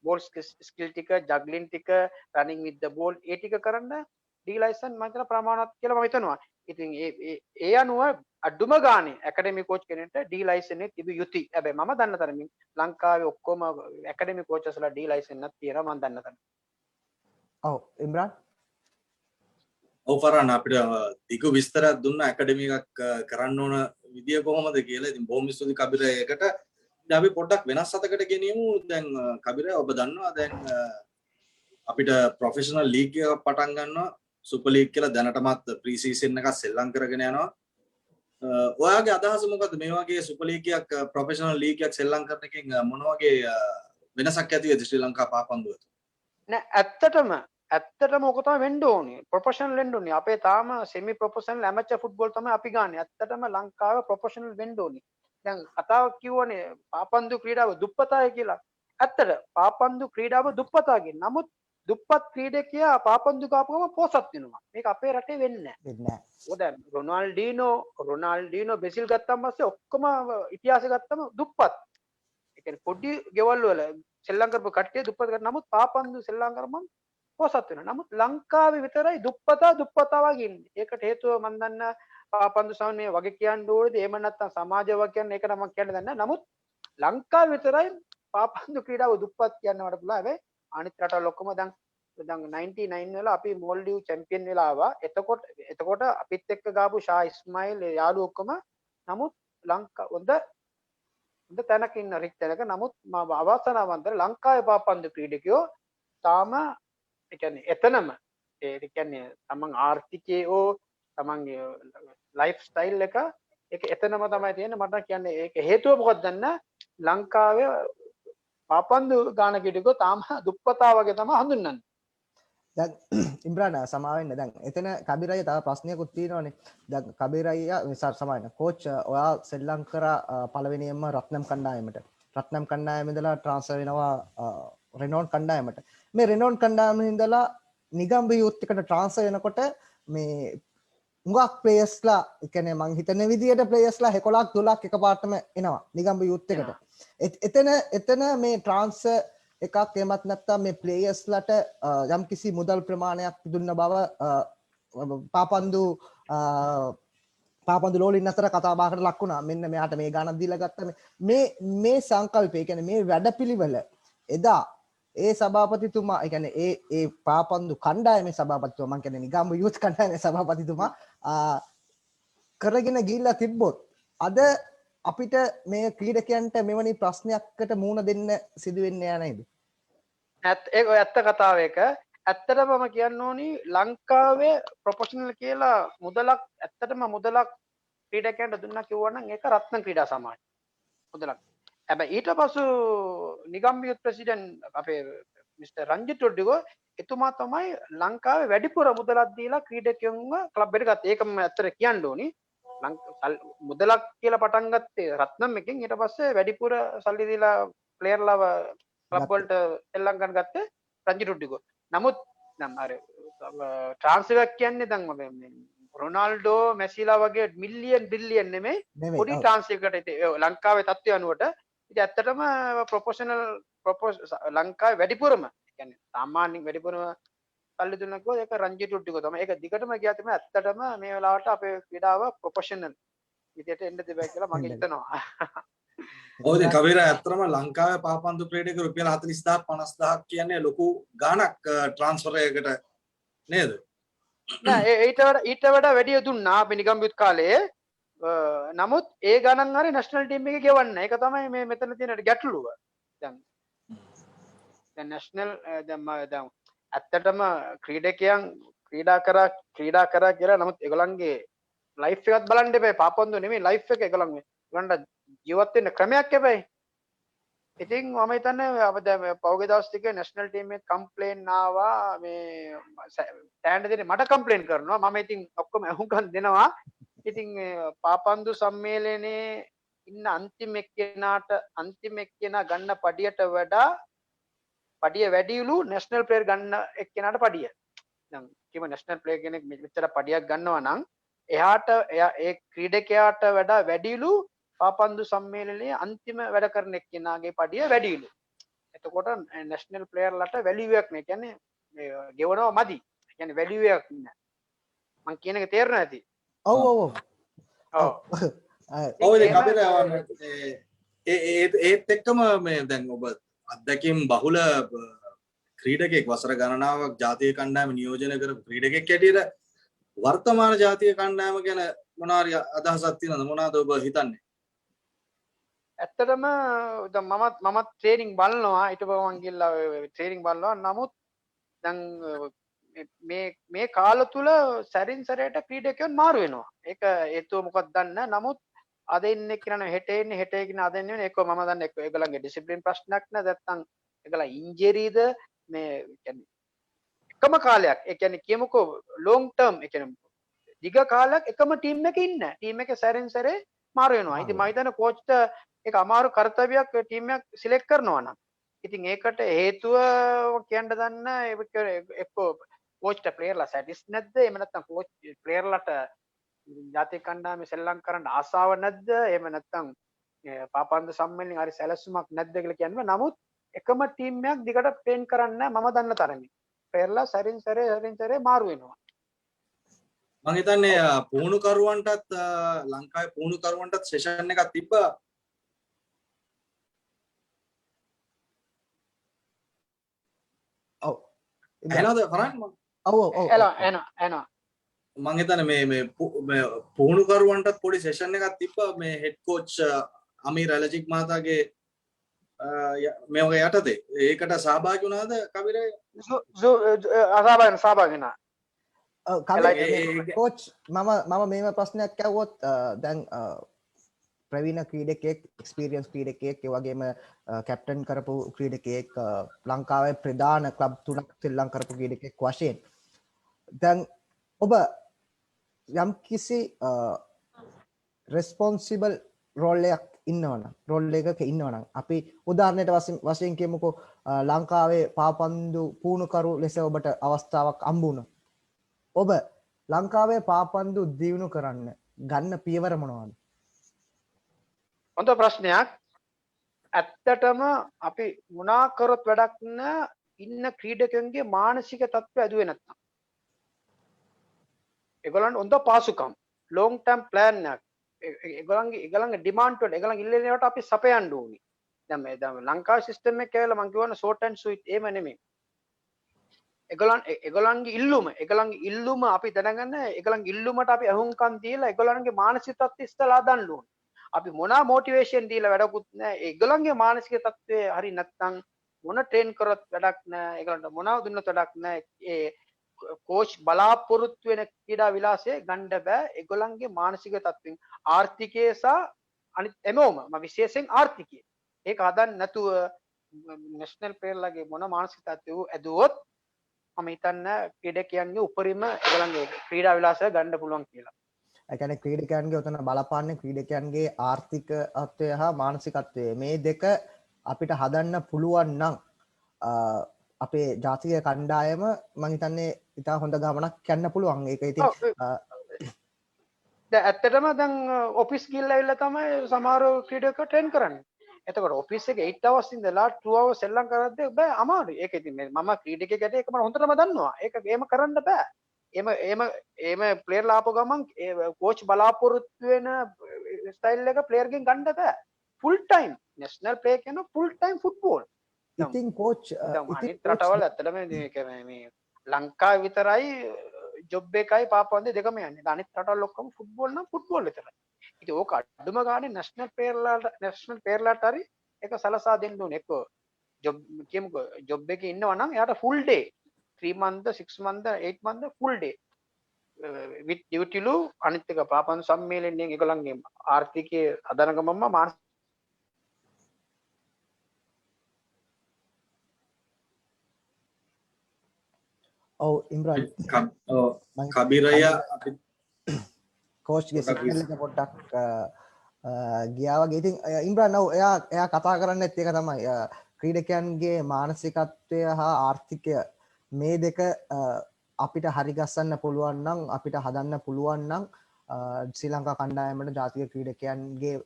බෝල් ස්කිල් ටික, ජග්ලින් ටික, රනින් විත් ද බෝල්, ඒ ටික කරන්න ඩී ලයිසන් මම හිතනවා ප්‍රමාණවත් කියලා මම හිතනවා. ඉතින් ඒ ඒ ඒ අනුව අඩුම ගානේ ඇකඩමි කෝච් කෙනෙක්ට ඩී ලයිසන් එක තිබිය යුතුයි. හැබැයි මම දන්න තරමින් ලංකාවේ ඔක්කොම ඇකඩමි කෝචස්ලා ඩී ලයිසන් එකක් තියෙනවා මම දන්න තරමින්. ඔව් ඉම්රාන්. ඔව් ෆරාන්, අපිට දිගු විස්තරයක් දුන්න ඇකඩමි එකක් කරන්න ඕන විදිය කොහොමද කියලා. ඉතින් බොහොම ස්තුතියි කබිර ඒකට. දැන් අපි පොඩ්ඩක් වෙනස් අතකට ගෙනියමු. දැන් කබිර, ඔබ දන්නවා දැන් අපිට ප්‍රොෆෙෂනල් ලීග් එකක් පටන් ගන්නවා සුපර් ලීග් කියලා. දැනටමත් ප්‍රී සීසන් එකක් සෙල්ලම් කරගෙන යනවා. ඔයාගේ අදහස මොකද්ද? මේ වගේ සුපර් ලීග් එකක්, ප්‍රොෆෙෂනල් ලීග් එකක් සෙල්ලම් කරන එකෙන් මොන වගේ වෙනසක් ඇති වෙයිද ශ්‍රී ලංකා පාපන්දුවට? නෑ, ඇත්තටම ඇත්තටම ඕක තමයි වෙන්න ඕනේ. ප්‍රොෆෙෂනල් වෙන්න ඕනේ. අපේ තාම සෙමි ප්‍රොෆෙෂනල්, ඇමචර් ෆුට්බෝල් තමයි අපි ගන්නෙ. ඇත්තටම ලංකාවේ ප්‍රොෆෙෂනල් වෙන්න ඕනේ. දැන් කතාවක් කිව්වනේ පාපන්දු ක්‍රීඩාව දුප්පතාය කියලා. ඇත්තට පාපන්දු ක්‍රීඩාව දුප්පතාගේ. නමුත් දුප්පත් ක්‍රීඩකයා පාපන්දු ගාපු ගමන් පෝසත් වෙනවා. මේක අපේ රටේ වෙන්නේ නැහැ. වෙන්නේ නැහැ. ඔය දැන් රොනාල්ඩීනෝ රොනාල්ඩීනෝ බ්‍රසීල් ගත්තම පස්සේ ඔක්කොම ඉතිහාසය ගත්තම දුප්පත්. ඒ කියන්නේ පොඩි ගෙවල් වල සෙල්ලම් කරපු කට්ටිය දුප්පත් කරා. නමුත් පාපන්දු සෙල්ලම් කරපුවම පොසත් වෙනවා. නමුත් ලංකාවේ විතරයි දුප්පතා දුප්පතා වගේ ඉන්නේ. ඒකට හේතුව මන් දන්න පාපන්දු සමන් මේ වගේ කියන්න ඕනේද? එහෙම නැත්නම් සමාජය වගේ කියන්න, ඒක නම් මං කියන්න දන්නේ නැහැ. නමුත් ලංකාවේ විතරයි පාපන්දු ක්‍රීඩාව දුප්පත් කියන්න මට පුළුවන්. හැබැයි අනිත් රටවල් ඔක්කොම දැන් දැන් 99 වල අපි මෝල්ඩිව් චැම්පියන් වෙලා ආවා. එතකොට එතකොට අපිත් එක්ක ගාපු ෂා ඉස්මායිල් ඒ යාළුවෝ ඔක්කොම නමුත් ලංකා හොඳ හොඳ තැනක ඉන්න රික් තැනක. නමුත් මම අවසනාවන්තර ලංකාවේ පාපන්දු ක්‍රීඩකයෝ තාම ඒ කියන්නේ එතනම, ඒ කියන්නේ තමන් ආර්ථිකයේ හෝ තමන්ගේ ලයිෆ් ස්ටයිල් එක ඒක එතනම තමයි තියෙන්නේ. මට කියන්නේ ඒක හේතුව මොකක්ද දන්න, ලංකාවේ පාපන්දු ගාන ක්‍රීඩකයෝ තාම දුප්පතා වගේ තමයි හඳුන්වන්නේ. දැන් ඉම්රාන් සමා වෙන්න, දැන් එතන කබීර් අයියා තව ප්‍රශ්නයකුත් තියෙනවනේ. දැන් කබීර් අයියා සමා වෙන්න කෝච්, ඔයා සෙල්ලම් කරා පළවෙනියෙන්ම රත්නම් කණ්ඩායමට. රත්නම් කණ්ඩායම ඉඳලා ට්‍රාන්ස්ෆර් වෙනවා රෙනෝන් කණ්ඩායමට. මේ රෙනෝන් කණ්ඩායම ඉඳලා නිගම්බ යූත් එකට ට්‍රාන්ස්ෆර් වෙනකොට මේ හුඟක් ප්ලේයර්ස්ලා, ඒ කියන්නේ මං හිතන විදියට ප්ලේයර්ස්ලා 11ක් 12ක් එකපාරටම එනවා නිගම්බ යූත් එකට. එතන මේ ට්‍රාන්ස්ෆර් එකක් එහෙමත් නැත්නම් මේ ප්ලේයර්ස්ලාට යම්කිසි මුදල් ප්‍රමාණයක් දුන්න බව පාපන්දු පාපන්දු ලෝලින් අතර කතා බහකට ලක් වුණා. මෙන්න මෙයාට මේ ගාණක් දීලා ගත්තා. මේ මේ සංකල්පය, ඒ කියන්නේ මේ වැඩපිළිවෙල එදා ඒ සභාපතිතුමා, ඒ කියන්නේ ඒ ඒ පාපන්දු කණ්ඩායමේ සභාපතිතුමා, මං කියන්නේ නිගම්බ යූත් කණ්ඩායමේ සභාපතිතුමා කරගෙන ගිහිල්ලා තිබ්බොත් අද අපිට මේ ක්‍රීඩකයන්ට මෙවැනි ප්‍රශ්නයකට මුහුණ දෙන්න සිදු වෙන්නේ නෑ නේද? ඒක ඔය ඇත්ත කතාව එක. ඇත්තටම මම කියන්න ඕනි ලංකාවේ ප්‍රොෆෙෂනල් කියලා මුදලක්, ඇත්තටම මුදලක් ක්‍රීඩකයන්ට දුන්නා කිව්වා නම් ඒක රත්න ක්‍රීඩා සමාජය මුදලක්. හැබැයි ඊට පසු නිගම්බ යුත් ප්‍රෙසිඩන්ට් අපේ මිස්ටර් රංජිත් රොඩ්රිගෝ එතුමා තමයි ලංකාවේ වැඩිපුර මුදලක් දීලා ක්‍රීඩකයන්ව ක්ලබ් එකට ගත්තේ. ඒක මම ඇත්තට කියන්න ඕනි. මුදලක් කියලා පටන් ගත්තේ රත්නම් එකෙන්. ඊට පස්සේ වැඩිපුර සල්ලි දීලා ප්ලේයර්ලාව ක්ලබ් වලට සෙල්ලම් ගන්න ගත්තේ රංජිත් රොඩ්රිගෝ. නමුත් නම් අර ට්‍රාන්ස්ෆර් එකක් කියන්නේ දැන් මේ රොනාල්ඩෝ මෙසිලා වගේ මිලියන් බිලියන් නෙමෙයි, පොඩි ට්‍රාන්ස්ෆර් එකකට. ඉතින් ලංකාවේ තත්ත්වය අනුවට ඉතින් ඇත්තටම ප්‍රොෆෙෂනල් ලංකාවේ වැඩිපුරම, ඒ කියන්නේ සාමාන්‍යයෙන් වැඩිපුරම සල්ලි දුන්නා කිව්වොත් ඒක රංජිත් රොඩ්රිගෝ තමයි. ඒක දිගටම ගියා තමයි ඇත්තටම මේ වෙලාවට අපේ ක්‍රීඩාව ප්‍රොෆෙෂනල් විදියට එන්න දෙබෑ කියලා මම හිතනවා. ඔව්, ඉතින් කබීර් ඇත්තටම ලංකාවේ පාපන්දු ක්‍රීඩක රුපියල් 40000 50000 කියන්නේ ලොකු ගාණක් ට්‍රාන්ස්ෆර් එකකට නේද? නෑ, ඊට වඩා වැඩි දුන්නා අපි නිගම්බ යුත් කාලේ. නමුත් ඒ ගණන් හරි නැෂනල් ටීම් එකේ ගෙවන්න. ඒක තමයි මේ මෙතන තියෙන ගැටලුව. දැන් දැන් නැෂනල් දැන් දැන් ඇත්තටම ක්‍රීඩකයන් ක්‍රීඩා කරා කියලා, නමුත් ඒගොල්ලන්ගේ ලයිෆ් එකත් බලන්න එපා. පාපන්දු නෙමෙයි ලයිෆ් එක. ඒගොල්ලන්ට ජීවත් වෙන්න ක්‍රමයක් එපා. ඉතින් මම හිතන්නේ අප දැන් පහුගිය දවස් ටිකේ නැෂනල් ටීම් එකේ කම්ප්ලේන් ආවා. මේ ස්ටෑන්ඩ් දෙන්නේ මට කම්ප්ලේන් කරනවා. මම ඉතින් ඔක්කොම අහුම්කම් දෙනවා. ඉතින් පාපන්දු සම්මේලනයේ ඉන්න අන්තිම එක්කෙනාට, අන්තිම එක්කෙනා ගන්න පඩියට වඩා පඩිය වැඩිලු නැෂනල් ප්ලේයර් ගන්න එක්කෙනාට පඩිය. දැන් කිව්ව නැෂනල් ප්ලේයර් කෙනෙක් මෙච්චර පඩියක් ගන්නවා නම් එයාට, එයා ඒ ක්‍රීඩකයාට වඩා වැඩිලු පාපන්දු සම්මේලනයේ අන්තිම වැඩ කරන එක්කෙනාගේ පඩිය වැඩිලු. එතකොට නැෂනල් ප්ලේයර්ලට වැලියු එකක් නෑ. කියන්නේ මේ ගෙවනවා මදි. ඒ කියන්නේ වැලියු එකක් නෑ. මං කියන එක තේරෙනවද ඇති? ඔව් ඔව් ඔව්. ඔව්. ඔව්, ඉතින් කබීර් ඒ ඒත් එක්කම මේ දැන් ඔබ අත්දැකීම් බහුල ක්‍රීඩකෙක්, වසර ගණනාවක් ජාතික කණ්ඩායම නියෝජනය කරපු ක්‍රීඩකෙක් හැටියට වර්තමාන ජාතික කණ්ඩායම ගැන මොනවා හරි අදහසක් තියෙනවද? මොනවද ඔබ හිතන්නේ? ඇත්තටම දැන් මමත් ට්‍රේනින් බලනවා. ඊට පස්සේ මං ගිහලා ට්‍රේනින් බලනවා. නමුත් දැන් මේ මේ කාල තුල සැරින් සැරේට ක්‍රීඩකයන් මාරු වෙනවා. ඒක හේතුව මොකක්ද දන්නේ නැහැ. නමුත් අද ඉන්නේ කියලා හෙට එන්නේ, හෙට එන්නේ අද එන්නේ. ඒක මම දන්නේ එක්ක ඒගොල්ලන්ගේ ඩිසිප්ලින් ප්‍රශ්නයක් නෑ, නැත්තම් ඒගොල්ලන් ඉන්ජරිද. මේ කියන්නේ එකම කාලයක්, ඒ කියන්නේ කියමුකෝ ලොං ටර්ම්, ඒ කියන්නේ දිග කාලයක් එකම ටීම් එකේ ඉන්නේ නැහැ. ටීම් එකේ සැරෙන් සැරේ මාරු වෙනවා. ඉතින් මම හිතන්නේ කෝච්ට ඒක අමාරු කර්තව්‍යයක් ටීම් එකක් සිලෙක්ට් කරනවා නම්. ඉතින් ඒකට හේතුව කියන්න දන්න, එක්කෝ කෝච්ට ප්ලේයර්ලා සැටිස් නැද්ද, එහෙම නැත්නම් කෝච් ප්ලේයර්ලාට ජාතික කණ්ඩායමේ සෙල්ලම් කරන්න ආසාව නැද්ද, එහෙම නැත්නම් පාපන්දු සම්මේලනයේ හරි සැලසුමක් නැද්ද කියලා කියන්න. නමුත් එකම ටීම් එකක් දිගට ට්‍රේන් කරන්න මම දන්න තරමින් ප්ලේයර්ලා සැරින් සැරේ සැරින් සැරේ මාරු වෙනවා. මං හිතන්නේ පුහුණුකරුවන්ටත්, ලංකාවේ පුහුණුකරුවන්ටත් සෙෂන් එකක් තිබ්බා. ඔව්. ඇහෙනවද ෆරාන්? ඔව් ඔව් ඔව්. එනවා එනවා එනවා. මං හිතන්නේ මේ මේ මේ පුහුණුකරුවන්ටත් පොඩි සෙෂන් එකක් තිබ්බා මේ හෙඩ් කෝච් අමීර් ඇලජික් මහතාගේ මේ වගේ යටතේ. ඒකට සහභාගී වුණාද කබීර්? සහභාගී සහභාගී වුණා. ඔව්, කබීර් කෝච්, මම මේව ප්‍රශ්නයක් ඇහුවොත්, දැන් ප්‍රවීණ ක්‍රීඩකයෙක්, එක්ස්පීරියන්ස් ක්‍රීඩකයෙක්, ඒ වගේම කැප්ටන් කරපු ක්‍රීඩකයෙක්, ලංකාවේ ප්‍රධාන ක්ලබ් තුනක් සෙල්ලම් කරපු ක්‍රීඩකයෙක් වශයෙන් දැන් ඔබ යම් කිසි රෙස්පොන්සිබල් රෝල් එකක් ඉන්නවනම්, රෝල් එකක ඉන්නවනම්, අපි උදාහරණයට වශයෙන් කියමුකෝ, ලංකාවේ පාපන්දු පුහුණුකරු ලෙස ඔබට අවස්ථාවක් හම්බ වුණා. ඔබ ලංකාවේ පාපන්දු දියුණු කරන්න ගන්න පියවර මොනවද? හොඳ ප්‍රශ්නයක්. ඇත්තටම අපි මොනා කරොත් වැඩක් නෑ ඉන්න ක්‍රීඩකයන්ගේ මානසික තත්ත්වය ඇදුවේ නැත්නම්. ඒගොල්ලන්ට හොඳ පහසුකම්, ලොං ටර්ම් ප්ලෑන් එකක්, ඒගොල්ලන්ගේ ඩිමාන්ඩ් වලට, ඒගොල්ලන් ඉල්ලන ඒවාට අපි සපයන්න ඕනි. දැන් මේ දැන් ලංකා සිස්ටම් එක කියලා මං කියවන ෂෝට් ඇන්ඩ් ස්වීට් එහෙම නෙමෙයි. ඒගොල්ලන්ගේ ඉල්ලුම අපි දැනගන්න, ඒගොල්ලන්ගේ ඉල්ලුමට අපි අහුම්කම් දීලා ඒගොල්ලන්ගේ මානසික තත්ත්වය ඉස්සලා හදන්න ඕනි. අපි මොනා මොටිවේෂන් දීලා වැඩකුත් නෑ. ඒගොල්ලන්ගේ මානසික තත්ත්වය හරි නැත්නම් මොන ට්‍රේන් කරත් වැඩක් නෑ. ඒගොල්ලන්ට මොනවා දුන්නත් වැඩක් නෑ. ඒ කෝච් බලාපොරොත්තු වෙන ක්‍රීඩා විලාසය ගන්න බෑ. ඒගොල්ලන්ගේ මානසික තත්ත්වයෙන්, ආර්ථිකය සහ අනිත් හැමෝම, මම විශේෂයෙන් ආර්ථිකය. ඒක හදන්න නැතුව නැෂනල් ප්ලේයර්ලාගේ මොන මානසික තත්ත්වය ඇදුවොත් මම හිතන්නේ ක්‍රීඩකයන්ගේ උපරිම ඒගොල්ලන්ගේ ක්‍රීඩා විලාසය ගන්න පුළුවන් කියලා. ඒ කියන්නේ ක්‍රීඩකයන්ගේ උතන බලපාන්නේ ක්‍රීඩකයන්ගේ ආර්ථිකත්වය හා මානසිකත්වය. මේ දෙක අපිට හදන්න පුළුවන් නම් අපේ ජාතික කණ්ඩායම මං හිතන්නේ ඉතා හොඳ ගමනක් යන්න පුළුවන්. ඒක ඉතින් දැන් ඇත්තටම දැන් ඔෆිස් ගිහිල්ලා ඇවිල්ලා තමයි සමහර ක්‍රීඩකයෝ ට්‍රේන් කරන්නේ. එතකොට ඔෆිස් එකේ 8 hours ඉඳලා 2 hours සෙල්ලම් කරද්දී බෑ, අමාරුයි. ඒක ඉතින් මේ මම ක්‍රීඩකයෙක් හැටියට ඒක මම හොඳටම දන්නවා. ඒක එහෙම කරන්න බෑ. එහෙම ප්ලේයර් ලාපු ගමන් ඒ කෝච් බලාපොරොත්තු වෙන ස්ටයිල් එක ප්ලේයර්ගෙන් ගන්න බෑ. ෆුල් ටයිම් නැෂනල් ප්ලේයර් කියන ෆුල් ටයිම් ෆුට්බෝල්. ඉතින් කෝච්, දැන් ඉතින් අනිත් රටවල් ඇත්තටම මේ කියන්නේ මේ ලංකාවේ විතරයි ජොබ් එකයි පාපන්දු දෙකම යන්නේ. අනිත් රටවල් ඔක්කොම ෆුට්බෝල් නම් ෆුට්බෝල් විතරයි. ඉතින් ඕක අඩුම ගානේ නැෂනල් ප්ලේයර්ලාට හරි ඒක සලසා දෙන්න ඕනේ. එක්ක ජොබ් කියමුකෝ, ජොබ් එකේ ඉන්නවා නම් එයාට full day 3 month, 6 month, 8 month full day with duty ලු. අනිත් එක පාපන්දු සම්මේලනයෙන් ඒගොල්ලන්ගේ ආර්ථිකය හදන ගමන්ම මානසික ඔව් ඉම්රාන්. ඔව්, කබීර් අයියා අපි කෝච්ගේ පොඩ්ඩක් සිග්නල් එක පොඩ්ඩක් ගියා වගේ. ඉතින් ඉම්රාන්, ඔව්, එයා කතා කරන්නෙත් ඒක තමයි. ක්‍රීඩකයන්ගේ මානසිකත්වය හා ආර්ථිකය මේ දෙක අපිට හරි ගස්සන්න පුළුවන් නම්, අපිට හදන්න පුළුවන් නම්, ශ්‍රී ලංකා කණ්ඩායමට ජාතික ක්‍රීඩකයන්ගේ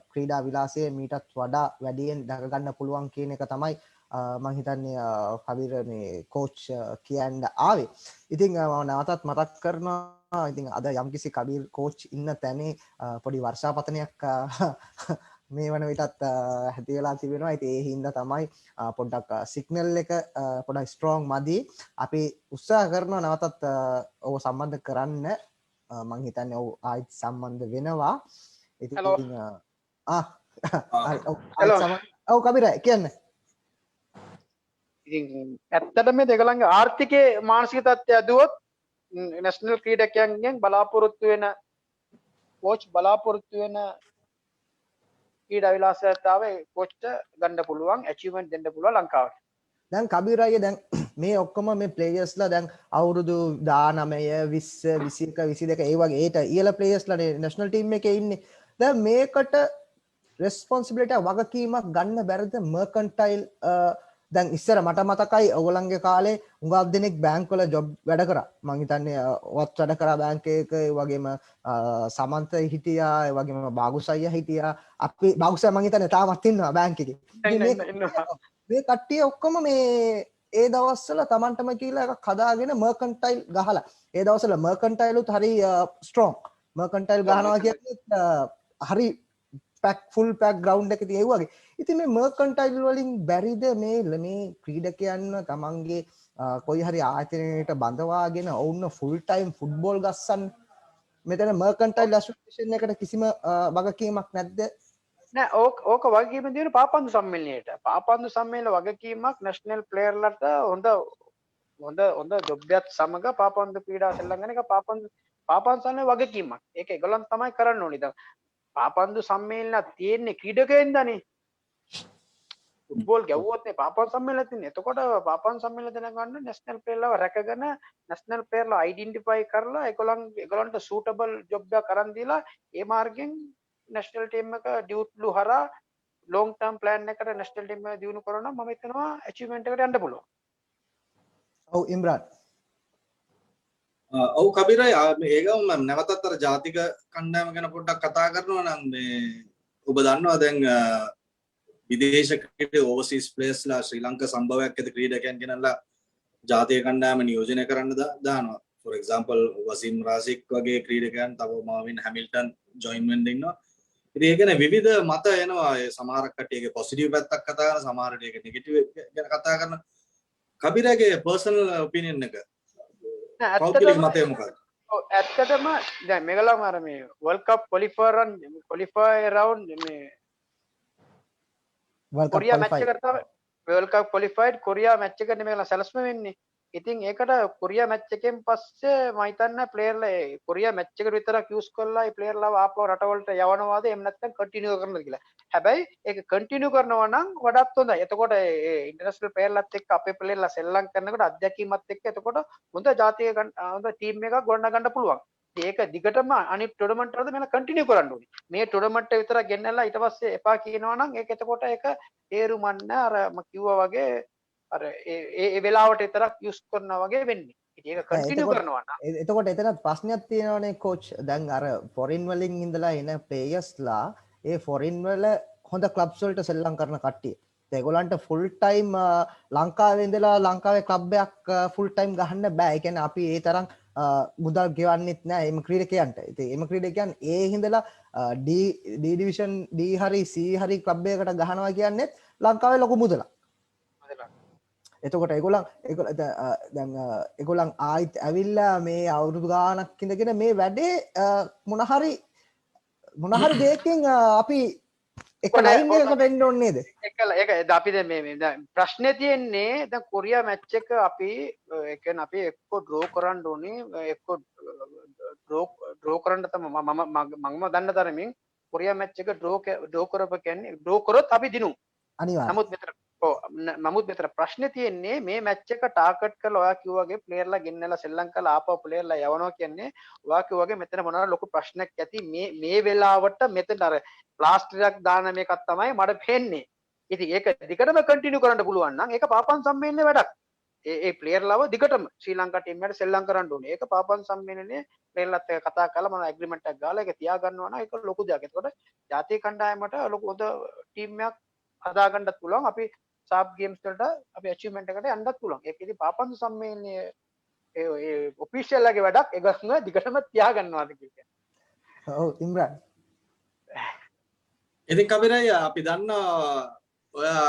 ක්‍රීඩා විලාසය මීටත් වඩා වැඩියෙන් දැක ගන්න පුළුවන් කියන එක තමයි මං හිතන්නේ කබීර් මේ කෝච් කියන්න ආවේ. ඉතින් මම නැවතත් මතක් කරනවා, ඉතින් අද යම්කිසි කබීර් කෝච් ඉන්න තැනේ පොඩි වර්ෂාපතනයක් මේ වන විටත් ඇති වෙලා තිබෙනවා. ඉතින් ඒ හින්දා තමයි පොඩ්ඩක් සිග්නල් එක පොඩ්ඩක් ස්ට්‍රෝං මදි. අපි උත්සාහ කරනවා නැවතත් ඔව් සම්බන්ධ කරන්න. මං හිතන්නේ ඔව් ආයෙත් සම්බන්ධ වෙනවා. ඉතින් Hello. හරි, ඔව්, ආයෙත් Hello. ඔව් කබීර් කියන්න. ඉතින් ඇත්තටම මේ දෙගොල්ලන්ගේ ආර්ථිකයේ මානසික තත්ත්වය ඇදුවොත් නැෂනල් ක්‍රීඩකයන්ගෙන් බලාපොරොත්තු වෙන කෝච් බලාපොරොත්තු වෙන ක්‍රීඩා විලාසයතාවය කෝච්ට ගන්න පුළුවන්, ඇචීව්මන්ට් දෙන්න පුළුවන් ලංකාවට. දැන් කබීර් අයියා, දැන් මේ ඔක්කොම මේ ප්ලේයර්ස්ලා දැන් අවුරුදු 19, 20, 21, 22 ඒ වගේ ඒට ඉහළ ප්ලේයර්ස්ලා නේ නැෂනල් ටීම් එකේ ඉන්නේ. දැන් මේකට රෙස්පොන්සිබිලිටි වගකීමක් ගන්න බැරිද මර්කන්ටයිල්? දැන් ඉස්සර මට මතකයි ඔයගොල්ලන්ගේ කාලේ හුඟක් දෙනෙක් බැංක් වල ජොබ් වැඩ කරා. මං හිතන්නේ ඔයත් වැඩ කරා බැංක් එකක, ඒ වගේම සමන්ත හිටියා, ඒ වගේම බාගුස් අයියා හිටියා. අපි බාගුස් අයියා මං හිතන්නේ තාමත් ඉන්නවා බැංක් එකේ. ඉතින් ඉන්නවා. මේ කට්ටිය ඔක්කොම මේ ඒ දවස්වල Tamanටම කියලා එකක් හදාගෙන මර්කන්ටයිල් ගහලා. ඒ දවස්වල මර්කන්ටයිල් උත් හරි ස්ට්‍රෝං. මර්කන්ටයිල් ගහනවා කියන්නේ හරි ෆුල් පැක් ග්‍රවුන්ඩ් එක තියෙන ඒ වගේ. ඉතින් මේ මර්කන්ටයිල් වලින් බැරිද මේ ක්‍රීඩකයන්ව තමන්ගේ කොයි හරි ආයතනයකට බඳවාගෙන ඔවුන්ව ෆුල් ටයිම් ෆුට්බෝල් ගස්සන්න? මෙතන මර්කන්ටයිල් ඇසෝසියේෂන් එකට කිසිම වගකීමක් නැද්ද? නෑ, ඕක වගකීම තියෙන පාපන්දු සම්මේලනයට. පාපන්දු සම්මේලන වගකීමක් නැෂනල් ප්ලේයර්ලට හොඳ ජොබ් එකත් සමග පාපන්දු ක්‍රීඩා සෙල්ලම් කරන එක පාපන්දු සම්මේලන වගකීමක්. ඒක ඒගොල්ලන් තමයි කරන්න ඕනේ. දැන් පාපන්දු සම්මේලනයක් තියෙන්නේ ක්‍රීඩකයෙන්දනේ. ෆුට්බෝල් ගැව්වොත් නේ පාපන්දු සම්මේලනයක් තියෙන්නේ. එතකොට පාපන්දු සම්මේලන දැනගන්න නැෂනල් ප්ලේයර්ලාව රැකගෙන නැෂනල් ප්ලේයර්ලා අයිඩෙන්ටිෆයි කරලා ඒගොල්ලන්ට සූටබල් ජොබ් එකක් අරන් දීලා ඒ මාර්ගෙන් නැෂනල් ටීම් එක ඩියුට්ලු හරහා ලොං ටර්ම් ප්ලෑන් එකට නැෂනල් ටීම් එක දියුණු කරනවා නම් මම හිතනවා ඇචීව්මන්ට් එකට යන්න පුළුවන්. ඔව් ඉම්රාන්. ඔව් කබීරයි, මේ ඒ ගමන් මම නැවතත් අර ජාතික කණ්ඩායම ගැන පොඩ්ඩක් කතා කරනවා නම්, මේ ඔබ දන්නවා දැන් විදේශ ක්‍රීඩක ඕවර්සීස් ප්ලේයර්ස්ලා ශ්‍රී ලංකා සම්භවයක් ඇති ක්‍රීඩකයන් ගෙනල්ලා ජාතික කණ්ඩායම නියෝජනය කරන්න දානවා. ෆොර් එක්සැම්පල් වසීම් රාසික් වගේ ක්‍රීඩකයන්, තව මාවින් හැමිල්ටන් ජොයින් වෙන්න ඉන්නවා. ඉතින් ඒ ගැන විවිධ මත එනවා. ඒ සමහරක් කට්ටිය ඒකේ පොසිටිව් පැත්තක් කතා කරන, සමහර අය ඒක නෙගටිව් ගැන කතා කරන. කබීරගේ පර්සනල් ඔපිනියන් එක, නෑ, පෞද්ගලික ඇත්තටම මතය මොකක්ද? ඔව්, ඇත්තටම දැන් මේගොල්ලන් අර මේ වර්ල්ඩ් කප් ක්වොලිෆයර් රන් ක්වොලිෆයර් රවුන්ඩ් මේ වර්ල්ඩ් කප් කොරියා මැච් ක්වොලිෆයි. එකට තමයි, වර්ල්ඩ් කප් ක්වොලිෆයිඩ් කොරියා මැච් එකට මේගොල්ලන් සැලැස්ම වෙන්නේ. ඉතින් ඒකට කොරියා මැච් එකෙන් පස්සේ මම හිතන්නේ ප්ලේයර්ලා ඒ කොරියා මැච් එකට විතරක් යූස් කරලා ඒ ප්ලේයර්ලාව ආපහු රටවලට යවනවාද, එහෙම නැත්නම් කන්ටිනියු කරනවද කියලා. හැබැයි ඒක කන්ටිනියු කරනවා නම් වඩාත් හොඳයි. එතකොට ඒ ඉන්ටර්නැෂනල් ප්ලේයර්ලාත් එක්ක අපේ ප්ලේයර්ලා සෙල්ලම් කරනකොට අත්දැකීමත් එක්ක එතකොට හොඳ ජාතික හොඳ ටීම් එකක් ගොඩනගන්න පුළුවන්. ඉතින් ඒක දිගටම අනිත් ටූර්නමන්ට් වලද මේලා කන්ටිනියු කරන්න ඕනේ. මේ ටූර්නමන්ට් එක විතරක් ගෙන්නලා ඊට පස්සේ එපා කියනවා නම් ඒක එතකොට ඒක තේරුමක් නෑ. අර මම කිව්වා වගේ අර ඒ ඒ ඒ වෙලාවට විතරක් යූස් කරනවා වගේ වෙන්නේ. ඉතින් ඒක කන්ටිනියු කරනවා නම් එතකොට එතනත් ප්‍රශ්නයක් තියෙනවනේ කෝච්. දැන් අර ෆොරින් වලින් ඉඳලා එන ප්ලේයර්ස්ලා ඒ ෆොරින් වල හොඳ ක්ලබ්ස් වලට සෙල්ලම් කරන කට්ටිය. දැන් ඒගොල්ලන්ට ෆුල් ටයිම් ලංකාවේ ඉඳලා ලංකාවේ ක්ලබ් එකක් ෆුල් ටයිම් ගහන්න බෑ. ඒ කියන්නේ අපි ඒ තරම් මුදල් ගෙවන්නෙත් නෑ එම ක්‍රීඩකයන්ට. ඉතින් එම ක්‍රීඩකයන් ඒ හින්දලා D D division D හරි C හරි ක්ලබ් එකකට ගහනවා කියන්නේත් ලංකාවේ ලොකු මුදලක්. එතකොට ඒගොල්ලන් ඒගොල්ලෝ දැන් ඒගොල්ලන් ආයිත් ඇවිල්ලා මේ අවුරුදු ගාණක් ඉඳගෙන මේ වැඩේ මොන හරි මොන හරි දෙයකින් අපි එක ලයින් එකකට එන්න ඕනේ නේද? එකල ඒක දැන් අපි දැන් මේ මේ දැන් ප්‍රශ්නේ තියෙන්නේ දැන් කොරියා මැච් එක අපි ඒ කියන්නේ අපි එක්ක ඩ්‍රෝ කරන්න ඕනේ, එක්ක ඩ්‍රෝ ඩ්‍රෝ කරන්න තමයි. මම මම දන්න තරමින් කොරියා මැච් එක ඩ්‍රෝ ඩ්‍රෝ කරප කියන්නේ ඩ්‍රෝ කරොත් අපි දිනු. අනිවාර්යයෙන්. නමුත් මෙතන ඔව් නමුත් මෙතන ප්‍රශ්නේ තියෙන්නේ මේ මැච් එක ටාගට් කරලා ඔයා කිව්වා වගේ ප්ලේයර්ලා ගෙන්නලා සෙල්ලම් කරලා ආපහු ප්ලේයර්ලා යවනවා කියන්නේ ඔයා කිව්වා වගේ මෙතන මොනවා ලොකු ප්‍රශ්නයක් ඇති. මේ මේ වෙලාවට මෙතන අර ප්ලාස්ටරයක් දාන මේකක් තමයි මට පේන්නේ. ඉතින් ඒක දිගටම කන්ටිනියු කරන්න පුළුවන් නම් ඒක පාපන් සම්මේලනයේ වැඩක්. ඒ ඒ ප්ලේයර්ලාව දිගටම ශ්‍රී ලංකා ටීම් එකට සෙල්ලම් කරන්න ඕනේ. ඒක පාපන් සම්මේලනයේ ප්ලේයර්ලාත් එක්ක කතා කරලා මොන ඇග්‍රීමන්ට් එකක් ගාලා ඒක තියාගන්නවා නම් ඒක ලොකු දෙයක්. එතකොට ජාතික කණ්ඩායමට ලොකු හොඳ ටීම් එකක් හදාගන්නත් පුළුවන්. අපි සාෆ් ගේම්ස් වලට අපි ඇචීව්මන්ට් එකට යන්නත් පුළුවන්. ඒක ඉතින් පාපන්දු සම්මේලනයේ ඒ ඒ ඔෆිෂියල් ලගේ වැඩක් ඒගොල්ලෝ දිගටම තියාගන්නවාද කියලා. ඔව් ඉම්රාන්. ඉතින් කබිරයි, අපි දන්නවා ඔයා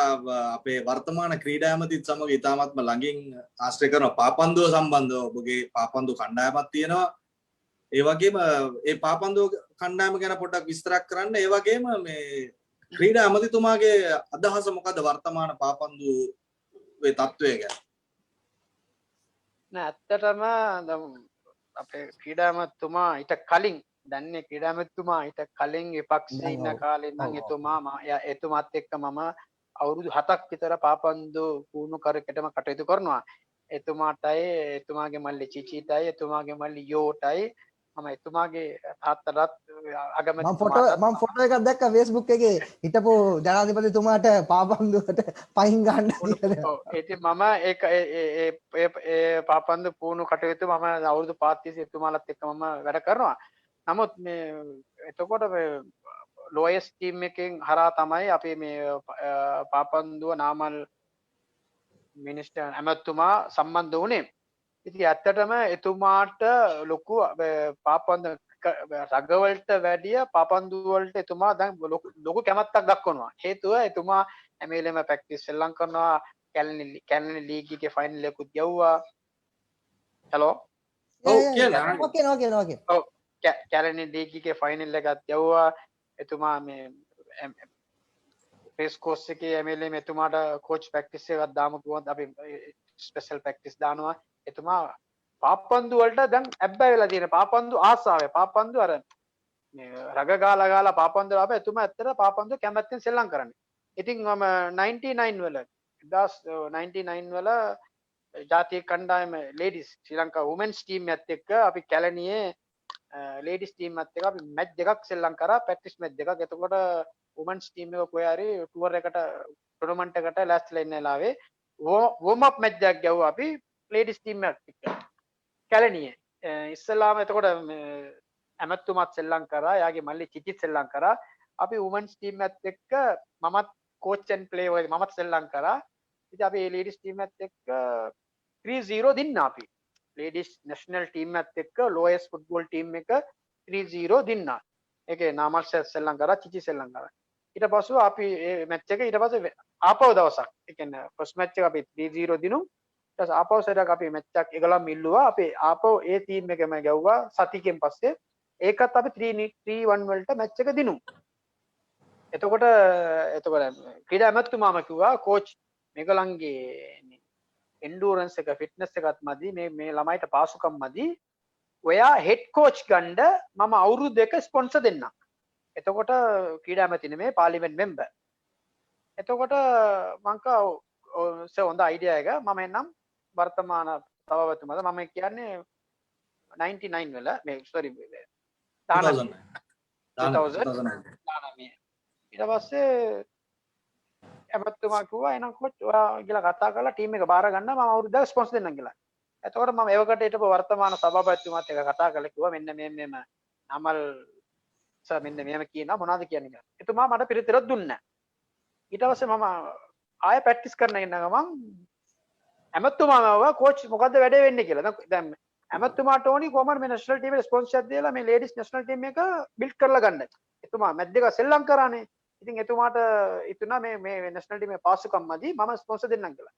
අපේ වර්තමාන ක්‍රීඩා ඇමතිත් සමග ඉතාමත්ම ළඟින් ආශ්‍රය කරන පාපන්දුව සම්බන්ධව ඔබගේ පාපන්දු කණ්ඩායමක් තියෙනවා. ඒ වගේම ඒ පාපන්දුව කණ්ඩායම ගැන පොඩ්ඩක් විස්තරයක් කරන්න. ඒ වගේම මේ ක්‍රීඩා ඇමතිතුමාගේ අදහස මොකද්ද වර්තමාන පාපන්දුවේ තත්ත්වය ගැන? නෑ, ඇත්තටම දැන් අපේ ක්‍රීඩා ඇමතිතුමා ඊට කලින් දන්නේ ක්‍රීඩා ඇමතිතුමා ඊට කලින් විපක්ෂයේ දැන් ඉන්න කාලේ නම් එතුමා එතුමාත් එක්ක මම අවුරුදු 7ක් විතර පාපන්දු පුහුණු කරකටම කටයුතු කරනවා. එතුමාටයි, එතුමාගේ මල්ලි චිචිටයි, එතුමාගේ මල්ලි යෝටයි, මම එතුමාගේ තාත්තටත් මම ෆොටෝ අගමැතිතුමාටත් මම ෆොටෝ එකක් දැක්කා Facebook එකේ හිටපු ජනාධිපතිතුමාට පාපන්දුවට පයින් ගන්න කියලා. ඔව්, ඉතින් මම ඒක ඒ ඒ ඒ ඒ ඒ පාපන්දු පුහුණු කටයුතු මම අවුරුදු 5 තිස්සේ එතුමාලත් එක්ක මම වැඩ කරනවා. නමුත් මේ එතකොට මේ ලෝයස් ටීම් එකෙන් හරහා තමයි අපි මේ පාපන්දුව නාමල් මිනිස්ටර් ඇමතුමා සම්බන්ධ වුණේ. ඉතින් ඇත්තටම එතුමාට ලොකු පාපන්දු රගවලට වැඩිය පාපන්දු වලට එතුමා දැන් ලොකු ලොකු කැමැත්තක් දක්වනවා. හේතුව එතුමා හැම වෙලේම ප්‍රැක්ටිස් සෙල්ලම් කරනවා. කැලණි කැලණි ලීග් එකේ ෆයිනල් එකකුත් ගැව්වා. හෙලෝ. ඔව්, කියන්න. ඔව්, කියනවා කියනවා කියනවා. ඔව්, කැලණි ලීග් එකේ ෆයිනල් එකත් ගැව්වා. එතුමා මේ රේස් කෝස් එකේ හැම වෙලේම එතුමාට කෝච් ප්‍රැක්ටිස් එකක් දාමු කිව්වොත් අපි ස්පෙෂල් ප්‍රැක්ටිස් දානවා. එතුමා පාපන්දු වලට දැන් ඇබ්බැහි වෙලා තියෙන පාපන්දු ආසාවයි. පාපන්දු අර මේ රග ගාලා ගාලා පාපන්දුව ආපහු එතුමා ඇත්තට පාපන්දුව කැමැත්තෙන් සෙල්ලම් කරන්නේ. ඉතින් මම 99 වල 1999 වල ජාතික කණ්ඩායම ලේඩිස් ශ්‍රී ලංකා වුමන්ස් ටීම් එකත් එක්ක අපි කැලණියේ ලේඩිස් ටීම් එකත් එක්ක අපි මැච් දෙකක් සෙල්ලම් කරා, ප්‍රැක්ටිස් මැච් දෙකක්. එතකොට වුමන්ස් ටීම් එක කොහේ හරි ටුවර් එකට ටූර්නමන්ට් එකට ලෑස්තිලා ඉන්න වෙලාවේ වෝම් අප් මැච් එකක් ගැහුවා අපි ලේඩිස් ටීම් එකත් එක්ක කැලණියේ. ඉස්සෙල්ලාම එතකොට ඇමතුමාත් සෙල්ලම් කරා, එයාගේ මල්ලි චිචිත් සෙල්ලම් කරා. අපි වුමන්ස් ටීම් එකත් එක්ක මමත් කෝච් ඇන්ඩ් ප්ලේ වගේ මමත් සෙල්ලම් කරා. ඉතින් අපි ලේඩිස් ටීම් එකත් එක්ක 3-0 දින්නා අපි. ලේඩිස් නැෂනල් ටීම් එකත් එක්ක ලෝයස් ෆුට්බෝල් ටීම් එක 3-0 දින්නා. ඒකේ නාමල් සර් සෙල්ලම් කරා, චිචි සෙල්ලම් කරා. ඊට පස්සෙ අපි මේ මැච් එක ඊට පස්සේ ආපහු දවසක්, ඒ කියන්නේ ෆස්ට් මැච් එක අපි 3-0 දිනු. ඊට පස්සේ ආපහු සැරයක් අපි මැච් එකක් ඒගොල්ලන් ඉල්ලුවා. අපි ආපහු ඒ ටීම් එකම ගැව්වා සතියකින් පස්සේ. ඒකත් අපි 3-1 වලට මැච් එක දිනු. එතකොට එතකොට ක්‍රීඩා ඇමතුමාම කිව්වා කෝච් මේගොල්ලන්ගේ එන්ඩුරන්ස් එක ෆිට්නස් එකත් මදි, මේ මේ ළමයිට පාසුකම් මදි, ඔයා හෙඩ් කෝච් ගන්න මම අවුරුදු දෙක ස්පොන්සර් දෙන්නම්. එතකොට ක්‍රීඩා ඇමති නෙමෙයි පාර්ලිමේන්තු මෙම්බර්. එතකොට මං කිව්වා සර් හොඳ අයිඩියා එක, මම එන්නම් වර්තමාන සභාපතිතුමාද මම කියන්නේ 99 වල මේ සෝරි 2009. 2009. ඊට පස්සේ ඇමතුමා කිව්වා එහෙනම් කෝච් ඔයා කියලා කතා කරලා ටීම් එක බාර ගන්න මම අවුරුද්දක් ස්පොන්සර් දෙන්නම් කියලා. එතකොට මම එවකට හිටපු වර්තමාන සභාපතිතුමාත් එක්ක කතා කරලා කිව්වා මෙන්න මේ මෙම නමල් සර් මෙන්න මෙහෙම කියනවා මොනවද කියන්නේ කියලා. එතුමා මට පිළිතුරක් දුන්නා. ඊට පස්සේ මම ආයෙ ප්‍රැක්ටිස් කරන ඉන්න ගමන් ඇමතුමාම ඇහුවා කෝච් මොකද්ද වැඩේ වෙන්නේ කියලා. දැන් දැන් ඇමතුමාට ඕනි කොහොමද මේ නැෂනල් ටීම් එකට ස්පොන්සර් එකක් දීලා මේ ලේඩිස් නැෂනල් ටීම් එක බිල්ඩ් කරලා ගන්න. එතුමා මැච් දෙක සෙල්ලම් කරානේ. ඉතින් එතුමාට හිතුණා මේ මේ නැෂනල් ටීම් එකේ පාසුකම් මදි මම ස්පොන්සර් දෙන්නම් කියලා.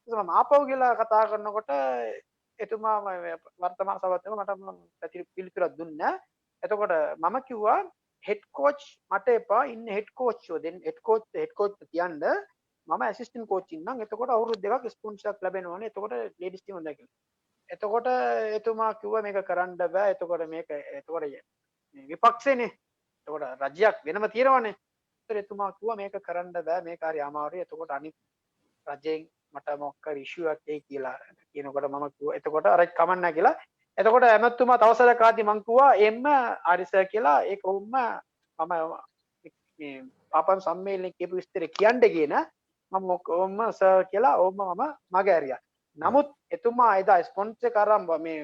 ඊට මම ආපහු ගිහලා කතා කරනකොට එතුමා වර්තමාන සභාපතිතුමා මට පිළිතුරක් දුන්නා. එතකොට මම කිව්වා හෙඩ් කෝච් මට එපා, ඉන්න හෙඩ් කෝච් දෙන්න, හෙඩ් කෝච් තියන්න, මම ඇසිස්ටන්ට් කෝච් ඉන්නම්. එතකොට අවුරුදු දෙකක් ස්පොන්සර් එකක් ලැබෙනවනේ. එතකොට ලේඩිස් ටීම් හොඳයි කියලා. එතකොට එතුමා කිව්වා මේක කරන්න බෑ. එතකොට මේක එතකොට මේ විපක්ෂේනේ. එතකොට රජයක් වෙනම තියෙනවනේ. ඒතර එතුමා කිව්වා මේක කරන්න බෑ, මේක හරි අමාරුයි. එතකොට අනිත් රජයෙන් මට මොකක් හරි ඉෂුව එකක් එයි කියලා කියනකොට මම කිව්වා එතකොට අර කමක් නෑ කියලා. එතකොට ඇමතුමා තව සැරයක් ආද්දි මං කිව්වා එම්ම හරි සර් කියලා. ඒක ඔම්ම මම මේ පාපන් සම්මේලනයේ කියපු විස්තරේ කියන්න කියන මම ඔම්ම සර් කියලා ඔම්ම මම මග ඇරියා. නමුත් එතුමා එදා ස්පොන්සර් එක අරන් මේ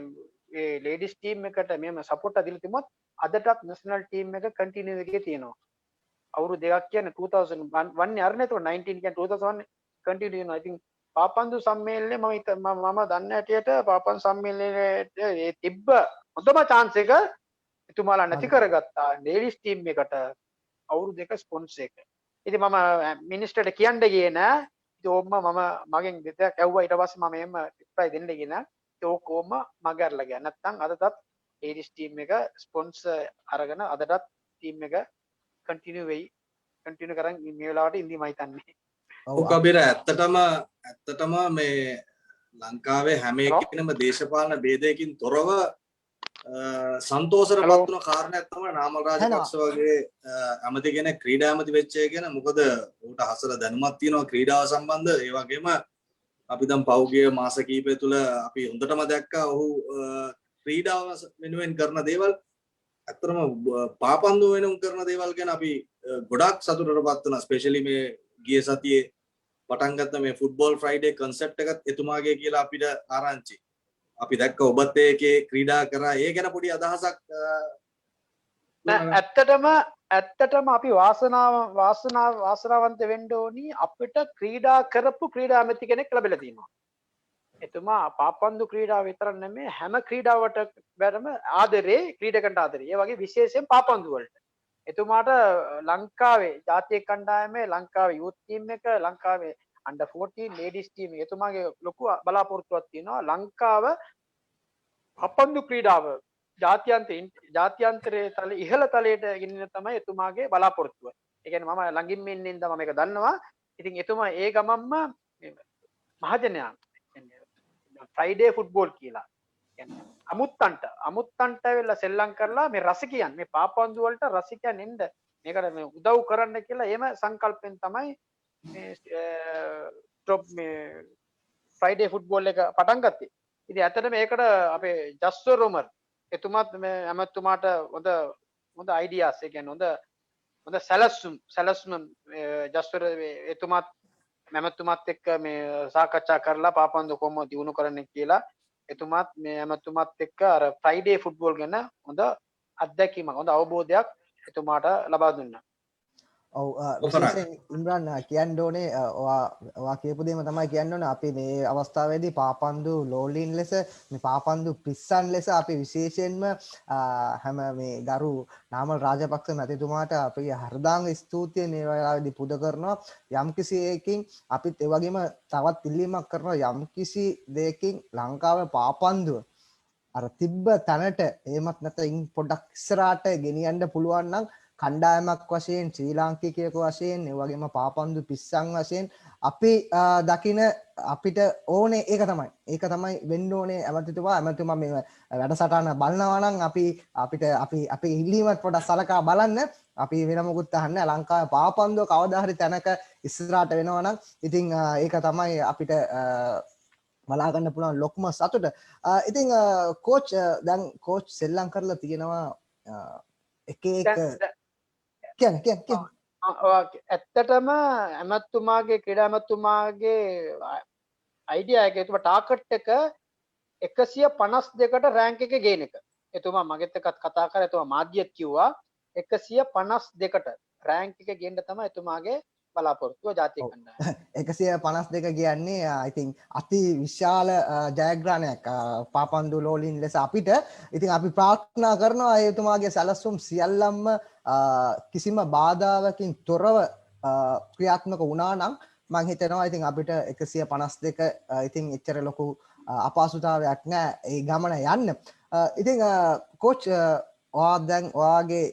ඒ ලේඩිස් ටීම් එකට මෙහෙම සපෝට් එක දීලා තිබුණොත් අදටත් නැෂනල් ටීම් එක කන්ටිනියු එකේ තියෙනවා. අවුරුදු දෙකක් කියන්නේ 2001 අරනේ, එතකොට 19 කියන්නේ 2001 කන්ටිනියු වෙනවා. ඉතින් පාපන්දු සම්මේලනයේ මම මම දන්න හැටියට පාපන්දු සම්මේලනයේ ඒ තිබ්බ හොඳම චාන්ස් එක එතුමාලා නැති කරගත්තා ලේඩිස් ටීම් එකට අවුරුදු දෙක ස්පොන්සර් එක. ඉතින් මම මිනිස්ටර්ට කියන්න ගියේ නෑ. ඉතින් ඕම්ම මම මගෙන් දෙයක් ඇහුවා, ඊට පස්සේ මම එහෙම රිප්ලයි දෙන්න ගියේ නෑ. ඉතින් ඕක ඕම්ම මග ඇරලා ගියා. නැත්තම් අදටත් ලේඩිස් ටීම් එක ස්පොන්සර් අරගෙන අදටත් ටීම් එක කන්ටිනියු වෙයි. කන්ටිනියු කරන් මේ වෙලාවට ඉඳි මම හිතන්නේ. ඔව් කබීර, ඇත්තටම ඇත්තටම මේ ලංකාවේ හැම එක්කෙනෙම දේශපාලන භේදයකින් තොරව සන්තෝෂයට පත් වුණ කාරණයක් තමයි නාමල් රාජපක්ෂ වගේ ඇමති කෙනෙක් ක්‍රීඩා ඇමති වෙච්ච එක ගැන. මොකද ඌට හසල දැනුමක් තියෙනවා ක්‍රීඩාව සම්බන්ධ. ඒ වගේම අපි දැන් පහුගිය මාස කිහිපය තුල අපි හොඳටම දැක්කා ඔහු ක්‍රීඩාව වෙනුවෙන් කරන දේවල්. ඇත්තටම පාපන්දු වෙනුවෙන් කරන දේවල් ගැන අපි ගොඩාක් සතුටට පත් වුණා. ස්පෙෂලි මේ ගිය සතියේ පටන් ගත්ත මේ ෆුට්බෝල් ෆ්‍රයිඩේ කන්සෙප්ට් එකත් එතුමාගේ කියලා අපිට ආරංචි. අපි දැක්ක ඔබත් ඒකේ ක්‍රීඩා කරා. ඒ ගැන පොඩි අදහසක් නෑ, ඇත්තටම ඇත්තටම අපි වාසනාව වාසනාව වාසනාවන්ත වෙන්න ඕනි, අපිට ක්‍රීඩා කරපු ක්‍රීඩා ඇමති කෙනෙක් ලැබිලා තියෙනවා. එතුමා පාපන්දු ක්‍රීඩාව විතරක් නෙමෙයි, හැම ක්‍රීඩාවට බැරම ආදරේ, ක්‍රීඩකන්ට ආදරේ. ඒ වගේ විශේෂයෙන් පාපන්දු වලට. එතුමාට ලංකාවේ ජාතික කණ්ඩායමේ, ලංකාවේ යූත් ටීම් එක, ලංකාවේ අන්ඩර් 14 ලේඩීස් ටීම් එක, එතුමාගේ ලොකු බලාපොරොත්තුවක් තියෙනවා ලංකාව පාපන්දු ක්‍රීඩාව ජාත්‍යන්තරයේ තල ඉහළ තලයට ගෙනින්න තමයි එතුමාගේ බලාපොරොත්තුව. ඒ කියන්නේ මම ළඟින්ම ඉන්න ඉඳන් මම ඒක දන්නවා. ඉතින් එතුමා ඒ ගමන්ම මේ මහජනයා ෆ්‍රයිඩේ ෆුට්බෝල් කියලා. කියන්නේ අමුත්තන්ට අමුත්තන්ට ඇවිල්ලා සෙල්ලම් කරලා මේ රසිකයන්, මේ පාපන්දු වලට රසිකයන් එන්න මේකට මේ උදව් කරන්න කියලා එහෙම සංකල්පෙන් තමයි මේ ටොප් මේ ෆ්‍රයිඩේ ෆුට්බෝල් එක පටන් ගත්තේ. ඉතින් ඇත්තටම ඒකට අපේ ජස්වර් රොමර් එතුමාත් මේ ඇමතුමාට හොඳ හොඳ අයිඩියාස්, ඒ කියන්නේ හොඳ හොඳ සැලසුම් සැලසුම ජස්වර් එතුමාත් මැමතුමාත් එක්ක මේ සාකච්ඡා කරලා පාපන්දු කොහොම දියුණු කරන්න කියලා එතුමාත් මේ ඇමතුමාත් එක්ක අර ෆ්‍රයිඩේ ෆුට්බෝල් ගැන හොඳ අත්දැකීමක්, හොඳ අවබෝධයක් එතුමාට ලබා දුන්නා. ඔව්, විශේෂයෙන් ඉම්රාන් කියන්න ඕනේ, ඔයා ඔයා කියපු දේම තමයි කියන්න ඕනේ. අපි මේ අවස්ථාවේදී පාපන්දු ලෝලීන් ලෙස, මේ පාපන්දු පිස්සන් ලෙස අපි විශේෂයෙන්ම හැම මේ ගරු නාමල් රාජපක්ෂ මැතිතුමාට අපි හෘදාංග ස්තුතිය මේ වෙලාවේදී පුද කරනවා. යම්කිසි එකකින් අපිත් ඒ වගේම තවත් ඉල්ලීමක් කරනවා, යම්කිසි දෙයකින් ලංකාවේ පාපන්දුව අර තිබ්බ තැනට එහෙමත් නැත්නම් ඉන් පොඩ්ඩක් ඉස්සරහට ගෙනියන්න පුළුවන් නම් කණ්ඩායමක් වශයෙන්, ශ්‍රී ලාංකිකයෙකු වශයෙන්, ඒ වගේම පාපන්දු පිස්සන් වශයෙන් අපි දකින අපිට ඕනේ ඒක තමයි. ඒක තමයි වෙන්න ඕනේ ඇමතිතුමා. ඇමතිතුමා මේ වැඩසටහන බලනවා නම් අපි අපිට අපි අපේ ඉල්ලීමත් පොඩ්ඩක් සලකා බලන්න. අපි වෙන මොකුත් අහන්නේ නැහැ. ලංකාවේ පාපන්දුව කවදා හරි තැනක ඉස්සරහට වෙනවා නම් ඉතින් ඒක තමයි අපිට බලා ගන්න පුළුවන් ලොකුම සතුට. ඉතින් කෝච්, දැන් කෝච් සෙල්ලම් කරලා තියෙනවා එක එක කියන්න කියන්න කියන්න. ඇත්තටම ඇමතුමාගේ, ක්‍රීඩා ඇමතුමාගේ අයිඩියා එක, එතුමා ටාගට් එක 152ට රෑන්ක් එක ගේන එක. එතුමා මගෙත් එක්කත් කතා කරා, එතුමා මාධ්‍යත් කිව්වා 152ට රෑන්ක් එක ගේන්න තමයි එතුමාගේ බලාපොරොත්තුව ජාතික කණ්ඩායම. 152 කියන්නේ ඉතින් අති විශාල ජයග්‍රහණයක් පාපන්දු ලෝලින් ලෙස අපිට. ඉතින් අපි ප්‍රාර්ථනා කරනවා ඒ එතුමාගේ සැලසුම් සියල්ලම කිසිම බාධාවකින් තොරව ක්‍රියාත්මක වුණා නම් මං හිතනවා ඉතින් අපිට 152 ඉතින් එච්චර ලොකු අපහසුතාවයක් නෑ ඒ ගමන යන්න. ඉතින් කෝච්, ඔයා දැන් ඔයාගේ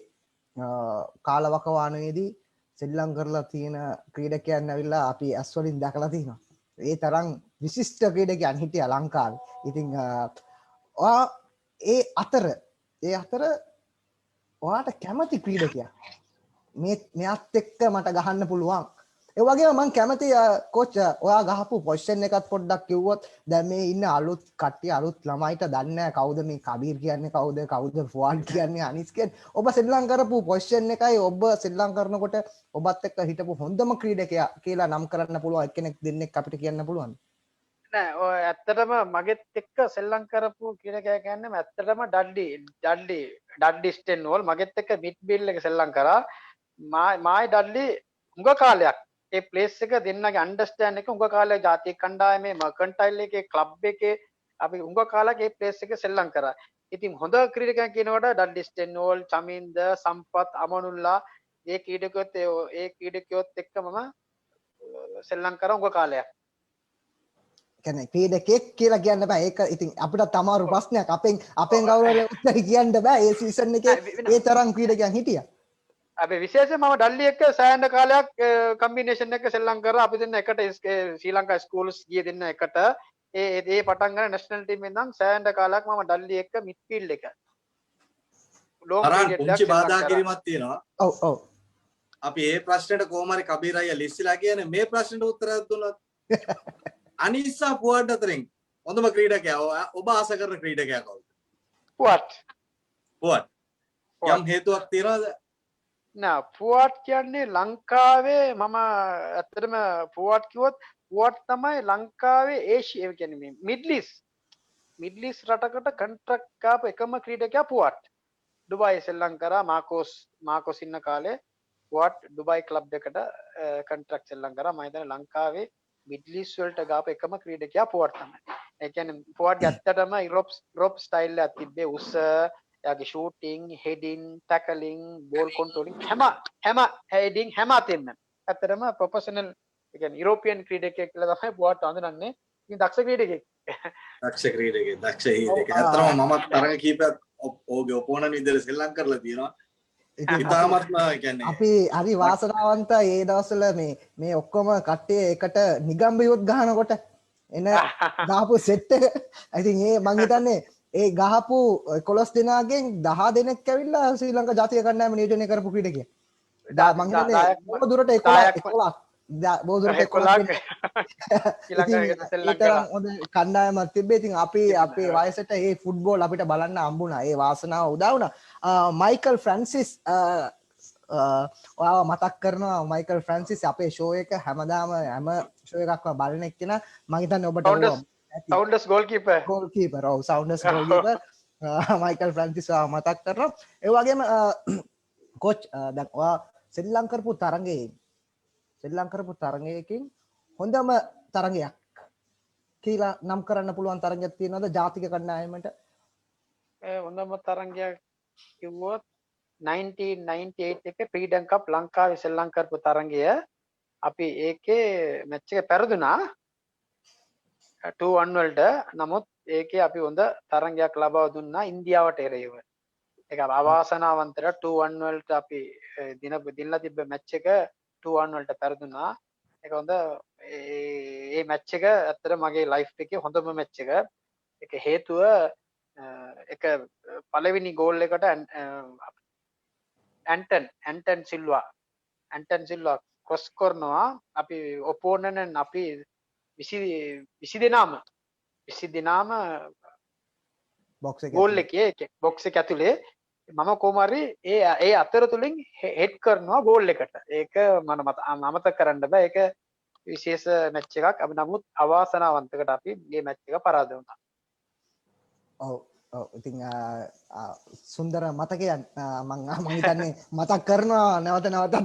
කාලවකවානුවේදී සෙල්ලම් කරලා තියෙන ක්‍රීඩකයන් ඇවිල්ලා අපි ඇස් වලින් දැකලා තියෙනවා. ඒ තරම් විශිෂ්ට ක්‍රීඩකයන් හිටියා ලංකාවේ. ඉතින් ඔයා ඒ අතර ඔයාට කැමති ක්‍රීඩකයා මේ මෙයත් එක්ක මට ගහන්න පුළුවන්. ඒ වගේම මං කැමති කෝච්, ඔයා ගහපු පොසිෂන් එකත් පොඩ්ඩක් කිව්වොත්. දැන් මේ ඉන්න අලුත් කට්ටිය, අලුත් ළමයිට දන්නේ නැහැ කවුද මේ කබීර් කියන්නේ, කවුද කවුද ෆුආඩ් කියන්නේ, අනිස් කියන්නේ. ඔබ සෙල්ලම් කරපු පොසිෂන් එකයි ඔබ සෙල්ලම් කරනකොට ඔබත් එක්ක හිටපු හොඳම ක්‍රීඩකයා කියලා නම් කරන්න පුළුවන් එක්කෙනෙක් දෙන්නෙක් අපිට කියන්න පුළුවන්? නෑ, ඔය ඇත්තටම මගෙත් එක්ක සෙල්ලම් කරපු ක්‍රීඩකයා කියන්නේ ඇත්තටම ඩඩ්ලි ඩඩ්ලි ඩඩ්ලි ස්ටෙන්වෝල් මගෙත් එක්ක මිඩ්ෆීල්ඩ් එක සෙල්ලම් කරා. මායි ඩඩ්ලි හුඟ කාලයක් ඒ ප්ලේස් එක දෙන්නගේ අන්ඩර්ස්ටෑන්ඩ් එක හුඟ කාලයක් ජාතික කණ්ඩායමේ, මර්කන්ටයිල් එකේ, ක්ලබ් එකේ අපි හුඟ කාලයක් ඒ ප්ලේස් එක සෙල්ලම් කරා. ඉතින් හොඳ ක්‍රීඩකයන් කියනකොට ඩඩ්ලි ස්ටෙන්වෝල්, චමින්ද, සම්පත්, අමනුල්ලා ඒ ක්‍රීඩකයොත් එක්ක මම සෙල්ලම් කරා හුඟ කාලයක්. කියන්නේ ක්‍රීඩකෙක් කියලා කියන්න බෑ. ඒක ඉතින් අපිටත් අමාරු ප්‍රශ්නයක්. අපෙන් අපෙන් කවුරු හරි උත්තර කියන්න බෑ. ඒ සීසන් එකේ ඒ තරම් ක්‍රීඩකයන් හිටියා. අපි විශේෂයෙන් මම ඩල්ලි එක්ක සෑහෙන කාලයක් කම්බිනේෂන් එක සෙල්ලම් කරා. අපි දෙන්න එකට ශ්‍රී ලංකා ස්කූල්ස් ගිය දෙන්න එකට ඒ ඒ පටන් ගන්න නැෂනල් ටීම් එකෙන් නම් සෑහෙන කාලයක් මම ඩල්ලි එක්ක මිඩ්ෆීල්ඩ් එක ලොං අරන් පීරියඩ් එකක් පුංචි සෙල්ලම් බාධා කරා. කිරීමක් තියෙනවා. ඔව් ඔව්. අපි ඒ ප්‍රශ්නෙට කොහොම හරි කබීර් අයියා ලිස්සිලා කියන්නේ මේ ප්‍රශ්නෙට උත්තරයක් දුන්නොත්, අනිස්සා ෆුවඩ් අතරින් හොඳම ක්‍රීඩකයා, ඔබ ආස කරන ක්‍රීඩකයා කවුද? පුවත්. ෆුවඩ්. යම් හේතුවක් තියනවද? නෑ, පුවත් කියන්නේ ලංකාවේ මම ඇත්තටම පුවත් කිව්වොත් පුවත් තමයි ලංකාවේ ඒෂියා, ඒ කියන්නේ මේ මිඩ්ල් ඊස්ට් රටකට කොන්ට්‍රැක්ට් ආපු එකම ක්‍රීඩකයා පුවත්. ඩුබායි සෙල්ලම් කරා මාකෝස් මාකෝස් ඉන්න කාලේ පුවත් ඩුබායි ක්ලබ් එකට කොන්ට්‍රැක්ට් සෙල්ලම් කරා. මම හිතන්නේ ලංකාවේ මිඩ්ල් ඊස්ට් වලට ගාපු එකම ක්‍රීඩකයා පුවත් තමයි. ඒ කියන්නේ පුවත්ගේ ඇත්තටම යුරෝප් යුරෝප් ස්ටයිල් එකක් තිබ්බේ. උස, එයාගේ ෂූටිං, හෙඩින්, ටැකලින්, බෝල් කන්ට්‍රෝලින් හැම හැම හෙඩින් හැම අතින්ම ඇත්තටම ප්‍රොෆෙෂනල්, ඒ කියන්නේ යුරෝපියන් ක්‍රීඩකයෙක් කියලා තමයි පුවත් හඳුනන්නේ. ඉතින් දක්ෂ ක්‍රීඩකයෙක්. දක්ෂ ක්‍රීඩකයෙක්, දක්ෂ ක්‍රීඩකයෙක්. ඇත්තටම මමත් තරඟ කීපයක් ඔහුගේ ඔපෝනන්ට් විදිහට සෙල්ලම් කරලා තියෙනවා. ඉතින් ඉතාමත්ම කියන්නේ අපි හරි වාසනාවන්තයි ඒ දවස්වල මේ මේ ඔක්කොම කට්ටිය එකට නිගම්බ යොත් ගහනකොට එන ගහපු සෙට් එක. ඉතින් ඒ මං හිතන්නේ ඒ ගහපු 11 දෙනාගෙන් 10 දෙනෙක් ඇවිල්ලා ශ්‍රී ලංකා ජාතික කණ්ඩායම නියෝජනය කරපු ක්‍රීඩකයන්. මං හිතන්නේ බොහෝ දුරට 11 11 බොහෝ දුරට 11 ඊ තරම් හොඳ කණ්ඩායමක් තිබ්බේ. ඉතින් අපි අපේ වයසට ඒ ෆුට්බෝල් අපිට බලන්න හම්බුණා. ඒ වාසනාව උදා වුණා. මයිකල් ෆ්‍රැන්සිස් ඔයාව මතක් කරනවා. මයිකල් ෆ්‍රැන්සිස් අපේ ෂෝ එක හැමදාම හැම ෂෝ එකක්ම බලන එක්කෙනා. මං හිතන්නේ ඔබට සවුන්ඩර්ස් ගෝල්කීපර්. ගෝල්කීපර්, ඔව්, සවුන්ඩර්ස් ගෝල්කීපර් මයිකල් ෆ්‍රැන්සිස් ඔයාව මතක් කරනවා. ඒ වගේම කෝච්, දැන් ඔයා සෙල්ලම් කරපු තරඟයේ, සෙල්ලම් කරපු තරඟයකින් හොඳම තරඟයක් කියලා නම් කරන්න පුළුවන් තරඟයක් තියෙනවද ජාතික කණ්ඩායමට? ඒ හොඳම තරඟයක් කිව්වොත් 1998 එකේ ෆ්‍රීඩම් කප් ලංකාවේ සෙල්ලම් කරපු තරඟය. අපි ඒකේ මැච් එක පැරදුනා 2-1 වලට. නමුත් ඒකේ අපි හොඳ තරඟයක් ලබා දුන්නා ඉන්දියාවට එරෙහිව. ඒක අවාසනාවන්තව 2-1 වලට අපි දිනලා තිබ්බ මැච් එක 2-1 වලට පැරදුනා. ඒක හොඳ ඒ මැච් එක ඇත්තට මගේ ලයිෆ් එකේ හොඳම මැච් එක. ඒක හේතුව එක පළවෙනි ගෝල් එකට Anton Anton Silva Anton Silva cross කරනවා. අපි ඔපෝනන්ට් අපි 20 20 දෙනාම බොක්ස් එක ගෝල් එකේ බොක්ස් එක ඇතුලේ මම කොහොම හරි ඒ ඒ අතරතුරින් හෙඩ් කරනවා ගෝල් එකට. ඒක මට අමතක කරන්න බෑ. ඒක විශේෂ මැච් එකක්. අපි නමුත් අවාසනාවන්තකට අපි මේ මැච් එක පරාද වුණා. ඔව් ඔව් ඉතින් සුන්දර මතකයක්. මං මං හිතන්නේ මතක් කරනවා නැවත නැවතත්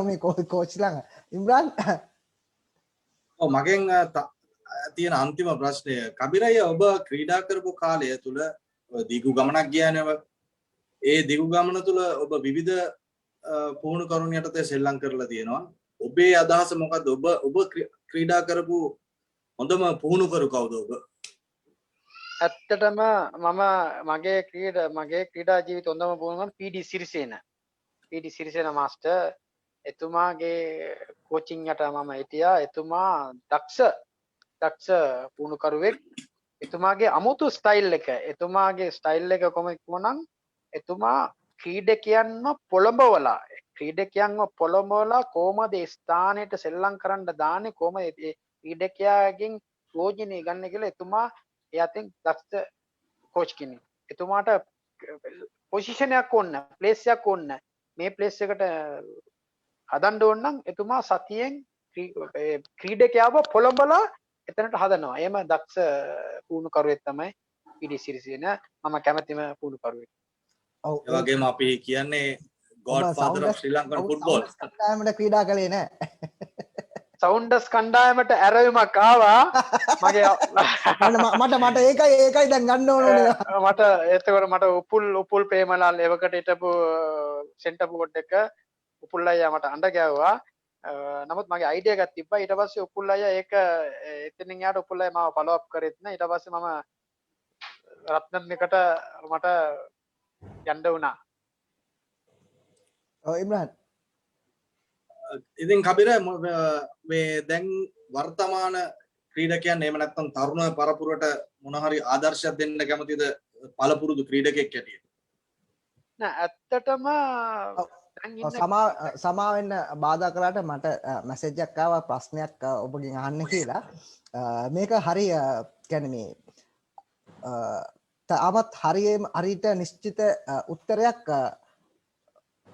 මේ කෝච් ළඟ. ඉම්රාන්. ඔව්, මගෙන් තියෙන අන්තිම ප්‍රශ්නය, කබීර් අයියා, ඔබ ක්‍රීඩා කරපු කාලය තුල දිගු ගමනක් ගියානේ ඔබ. ඒ දිගු ගමන තුල ඔබ විවිධ පුහුණුකරුන් යටතේ සෙල්ලම් කරලා තියෙනවා. ඔබේ අදහස මොකද්ද? ඔබ ඔබ ක්‍රීඩා කරපු හොඳම පුහුණුකරු කවුද ඔබ? ඇත්තටම මම මගේ ක්‍රීඩා ජීවිත හොඳම පුහුණුකරු PD. Sirisena. PD. Sirisena master, එතුමාගේ කෝචින් යට මම හිටියා. එතුමා දක්ෂ දක්ෂ පුහුණුකරුවෙක්. එතුමාගේ අමුතු ස්ටයිල් එක, එතුමාගේ ස්ටයිල් එක කොහොම කිව්වනම්, එතුමා ක්‍රීඩකයන්ව පොළඹවලා කොහොමද ඒ ස්ථානයට සෙල්ලම් කරන්න දාන්නේ, කොහොමද ඒ ක්‍රීඩකයාගෙන් ප්‍රයෝජනෙ ගන්න කියලා එතුමා ඒ අතින් දක්ෂ කෝච් කෙනෙක්. එතුමාට පොසිෂන් එකක් ඕන, ප්ලේස් එකක් ඕන. මේ ප්ලේස් එකට හදන්න ඕන නම් එතුමා සතියෙන් ක්‍රීඩකයාව පොළඹලා එතනට හදනවා. එහෙම දක්ෂ පුහුණුකරුවෙක් තමයි පී.ඩී. සිරිසේන. මම කැමතිම පුහුණුකරුවෙක්. ඔව්. ඒ වගේම අපි කියන්නේ God father of Sri Lankan football. කණ්ඩායමට ක්‍රීඩා කළේ නෑ. සවුන්ඩර්ස් කණ්ඩායමට ඇරයුමක් ආවා මගේ මට මට මට ඒකයි ඒකයි දැන් ගන්න ඕන උනේ. මට එතකොට මට උපුල් උපුල් ප්‍රේමලාල් එවකට හිටපු සෙන්ටර් බෝඩ් එක උපුල් අයියා මට අඬ ගැව්වා. නමුත් මගේ අයිඩියා එකක් තිබ්බා. ඊට පස්සේ උපුල් අයියා ඒක එතනින් එහාට උපුල් අයියා මාව ෆලෝ අප් කරෙත් නෑ. ඊට පස්සේ මම රත්නම් එකට මට යන්න වුණා. ඔව් ඉම්රාන්. ඉතින් කබීර්, මේ දැන් වර්තමාන ක්‍රීඩකයන් එහෙම නැත්නම් තරුණ පරපුරට මොන හරි ආදර්ශයක් දෙන්න කැමතිද පළපුරුදු ක්‍රීඩකයෙක් හැටියට? නෑ, ඇත්තටම දැන් ඉන්න සමා සමා වෙන්න බාධා කළාට, මට මැසේජ් එකක් ආවා ප්‍රශ්නයක් ඔබගෙන් අහන්න කියලා. මේක හරි කියන්නේ මේ තාමත් හරියම හරියට නිශ්චිත උත්තරයක්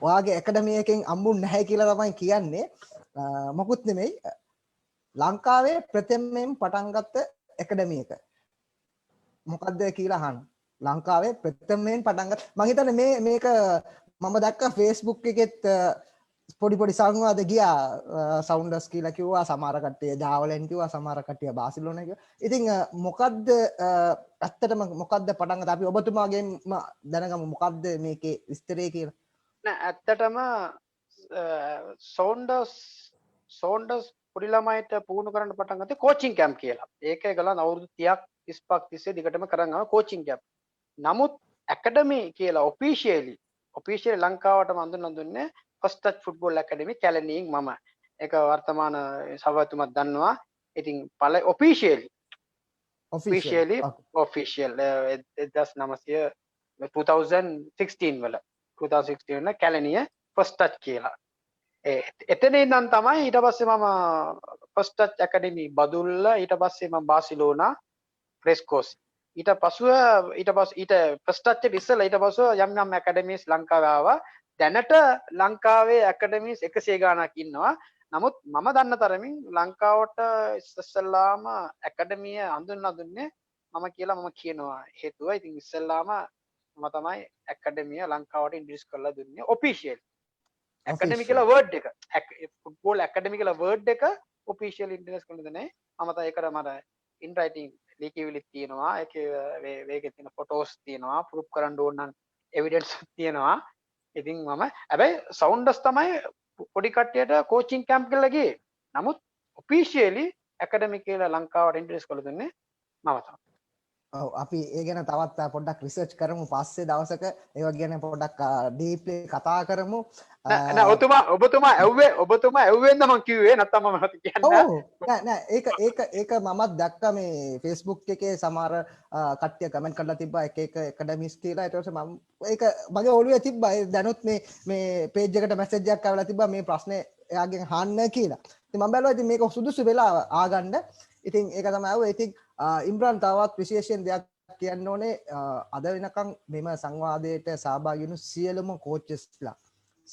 ඔයාගේ ඇකඩමි එකෙන් හම්බුන්නේ නැහැ කියලා තමයි කියන්නේ. මොකුත් නෙමෙයි, ලංකාවේ ප්‍රථමයෙන් පටන් ගත්ත ඇකඩමි එක මොකද්ද කියලා අහනවා. ලංකාවේ ප්‍රථමයෙන් පටන් ගත්ත, මං හිතන්නේ මේ මේක මම දැක්ක Facebook එකෙත් පොඩි පොඩි සංවාද ගියා. සවුන්ඩර්ස් කියලා කිව්වා සමහර කට්ටිය, ජාවලෙන් කිව්වා සමහර කට්ටිය, බාසිලෝනා කිව්වා. ඉතින් මොකද්ද ඇත්තටම මොකද්ද පටන් ගත්ත? අපි ඔබතුමාගෙන්ම දැනගමු මොකද්ද මේකේ විස්තරය කියලා. නෑ, ඇත්තටම සෝන්ඩර්ස් සෝන්ඩර්ස් පොඩි ළමයිට පුහුණු කරන්න පටන් ගත්තේ කෝචින් කැම්ප් කියලා. ඒක ඒගොල්ලන් අවුරුදු 30ක් 35ක් තිස්සේ දිගටම කරන් ආවා කෝචින් කැම්ප්. නමුත් ඇකඩමි කියලා ඔෆිෂියලි ඔෆිෂියලි ලංකාවටම හඳුන්වලා දුන්නේ ෆස්ට් ටච් ෆුට්බෝල් ඇකඩමි කැලණියෙන් මම. ඒක වර්තමාන සභාපතිතුමත් දන්නවා. ඉතින් පළ ඔෆිෂියලි ඔෆිෂියලි ඔෆිෂියල් 1900 2016 වල, 2016 වල කැලණිය ෆස්ට් ටච් කියලා. එතන ඉඳන් තමයි ඊට පස්සේ මම ෆස්ට් ටච් ඇකඩමි බදුල්ල, ඊට පස්සේ මම බාසිලෝනා රේස් කෝස්, ඊට පසුව ඊට පස්සේ ඊට ෆස්ට් ටච් එක ඉස්සෙල්ලා ඊට පසුව යම් යම් ඇකඩමිස් ලංකාවේ ආවා. දැනට ලංකාවේ ඇකඩමිස් 100 ගාණක් ඉන්නවා. නමුත් මම දන්න තරමින් ලංකාවට ඉස්සෙල්ලාම ඇකඩමිය හඳුන්වලා දුන්නේ මම කියලා මම කියනවා. හේතුව ඉතින් ඉස්සෙල්ලාම මම තමයි ඇකඩමිය ලංකාවට ඉන්ට්‍රොඩියුස් කරලා දුන්නේ ඔෆිෂියල්. ඇකඩමි කියලා වර්ඩ් එක, ෆුට්බෝල් ඇකඩමි කියලා වර්ඩ් එක ඔෆිෂියල් ඉන්ට්‍රොඩියුස් කරලා දුන්නේ මම තමයි. ඒකට මට ඉන් රයිටින් ලියකියවිලි තියෙනවා. ඒකේ මේකේ තියෙන ෆොටෝස් තියෙනවා. ප්‍රූෆ් කරන්න ඕන නම් එවිඩන්ස් තියෙනවා. ඉතින් මම හැබැයි සවුන්ඩර්ස් තමයි පොඩි කට්ටියට කෝචින් කැම්ප් කියලා ගියේ. නමුත් ඔෆිෂියලි ඇකඩමි කියලා ලංකාවට ඉන්ට්‍රොඩියුස් කරලා දුන්නේ මම තමයි. ඔව්, අපි ඒ ගැන තවත් පොඩ්ඩක් රිසර්ච් කරමු පස්සේ දවසක. ඒවා ගැන පොඩ්ඩක් ඩීප්ලි කතා කරමු. නෑ නෑ, ඔබතුමා ඇව්වේ, ඔබතුමා ඇව්වෙන්ද මං කිව්වේ, නැත්තම් මම මට කියන්න. ඔව්, නෑ නෑ, ඒක ඒක ඒක මමත් දැක්ක මේ Facebook එකේ සමහර කට්ටිය කමෙන්ට් කරලා තිබ්බා එක එක ඇකඩමිස් කියලා. ඊට පස්සේ මම ඒක මගේ ඔළුවේ තිබ්බා. ඒ දැනුත් මේ මේ පේජ් එකට මැසේජ් එකක් ආවලා තිබ්බා මේ ප්‍රශ්නේ එයාගෙන් අහන්න කියලා. ඉතින් මම බැලුවා ඉතින් මේක සුදුසු වෙලාව ආගන්න. ඉතින් ඒක තමයි ආවේ. ඉතින් ඉම්රාන්, තවත් විශේෂයෙන් දෙයක් කියන්න ඕනේ. අද වෙනකන් මෙම සංවාදයට සහභාගී වුණු සියලුම කෝචස්ලා,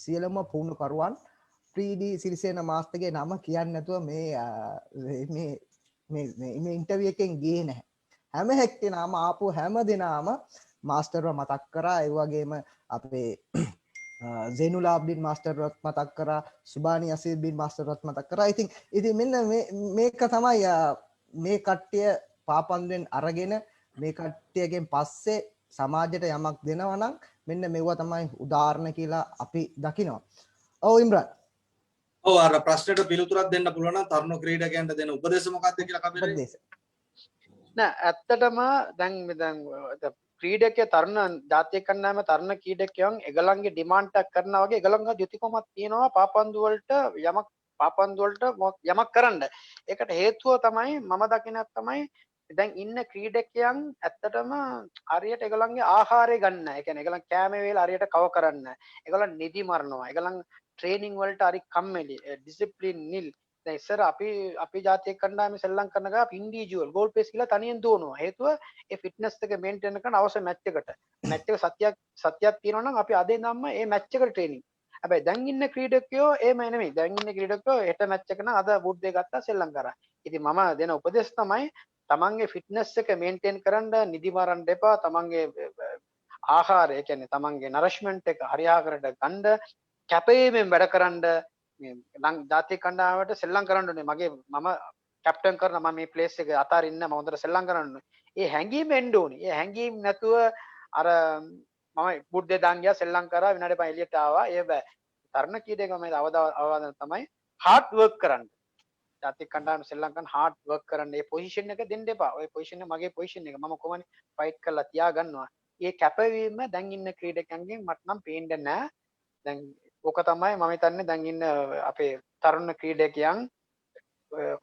සියලුම පුහුණුකරුවන් ප්‍රීඩි සිරිසේන මාස්ටර්ගේ නම කියන්නේ නැතුව මේ මේ මේ මේ ඉන්ටර්විව් එකෙන් ගියේ නැහැ. හැම එක්කෙනාම ආපු හැම දෙනාම මාස්ටර්ව මතක් කරා. ඒ වගේම අපේ සේනුලාබ්ඩින් මාස්ටර්වත් මතක් කරා, සුබානි අසීබ්ඩින් මාස්ටර්වත් මතක් කරා. ඉතින් ඉතින් මෙන්න මේ මේක තමයි මේ කට්ටිය පාපන්දුවෙන් අරගෙන මේ කට්ටියගෙන් පස්සේ සමාජයට යමක් දෙනවා නම් මෙන්න මෙව්වා තමයි උදාහරණ කියලා අපි දකිනවා. ඔව් ඉම්රාන්. ඔව්, අර ප්‍රශ්නෙට පිළිතුරක් දෙන්න පුළුවන් නම් තරුණ ක්‍රීඩකයන්ට දෙන උපදේශ මොකක්ද කියලා කබීර්? උපදේශ. නෑ, ඇත්තටම දැන් මේ දැන් ක්‍රීඩකය තරුණ ජාතික කණ්ඩායම තරුණ ක්‍රීඩකයන් ඒගොල්ලන්ගේ ඩිමාන්ඩ් එකක් කරනවා වගේ ඒගොල්ලන්ගේ යුතුයකමක් තියෙනවා පාපන්දු වලට යමක්, පාපන්දු වලට යමක් කරන්න. ඒකට හේතුව තමයි මම දකිනක් තමයි දැන් ඉන්න ක්‍රීඩකයන් ඇත්තටම හරියට ඒගොල්ලන්ගේ ආහාරය ගන්න. ඒ කියන්නේ ඒගොල්ලන් කෑම වේල හරියට කව කරන්න. ඒගොල්ලන් නිදි මරනවා. ඒගොල්ලන් ට්‍රේනින් වලට හරි කම්මැලි. ඩිසිප්ලින් නිල්. දැන් ඉස්සර අපි අපි ජාතික කණ්ඩායමේ සෙල්ලම් කරන ගමන් අපි ඉන්ඩිවිජුවල් ගෝල් පේස් කියලා තනියෙන් දුවනවා. හේතුව ඒ ෆිට්නස් එක මේන්ටේන් කරන්න අවශ්‍ය මැච් එකට. මැච් එක සතියක් සතියක් තියෙනවා නම් අපි අද ඉඳන්ම ඒ මැච් එකට ට්‍රේනින්. හැබැයි දැන් ඉන්න ක්‍රීඩකයෝ එහෙම නෙමෙයි. දැන් ඉන්න ක්‍රීඩකයෝ හෙට මැච් එක නම් අද බුට් දෙක ගත්තා සෙල්ලම් කරා. ඉතින් මම දෙන උපදෙස් තමයි තමන්ගේ ෆිට්නස් එක මේන්ටේන් කරන්න, නිදි මරන්න එපා. තමන්ගේ ආහාරය, ඒ කියන්නේ තමන්ගේ නරිෂ්මන්ට් එක හරියාකාරට ගන්න, කැපවීමෙන් වැඩ කරන්න. මේ ලං ජාතික කණ්ඩායමට සෙල්ලම් කරන්න ඕනේ. මගේ මම කැප්ටන් කරන මම මේ ප්ලේස් එක අතාරින්න මම හොඳට සෙල්ලම් කරන්න ඕනේ. ඒ හැඟීම එන්න ඕනේ. ඒ හැඟීම් නැතුව අර මම බුට් දෙක දාන් ගියා, සෙල්ලම් කරා, විනාඩි 5 එළියට ආවා. ඒ බෑ. තරුණ ක්‍රීඩකයෝ මම අවවාදන තමයි හાર્ඩ් වර්ක් කරන්න. ජාතික කණ්ඩායම සෙල්ලම් කරන හાર્ඩ් වර්ක් කරන්න. ඒ පොසිෂන් එක දෙන්න එපා. ඔය පොසිෂන් එක මගේ පොසිෂන් එක. මම කොහොමද ෆයිට් කරලා තියා ගන්නවා. ඒ කැපවීම දැන් ඉන්න ක්‍රීඩකයන්ගෙන් මට නම් පේන්නේ නෑ. දැන් ඕක තමයි මම හිතන්නේ දැන් ඉන්න අපේ තරුණ ක්‍රීඩකයන්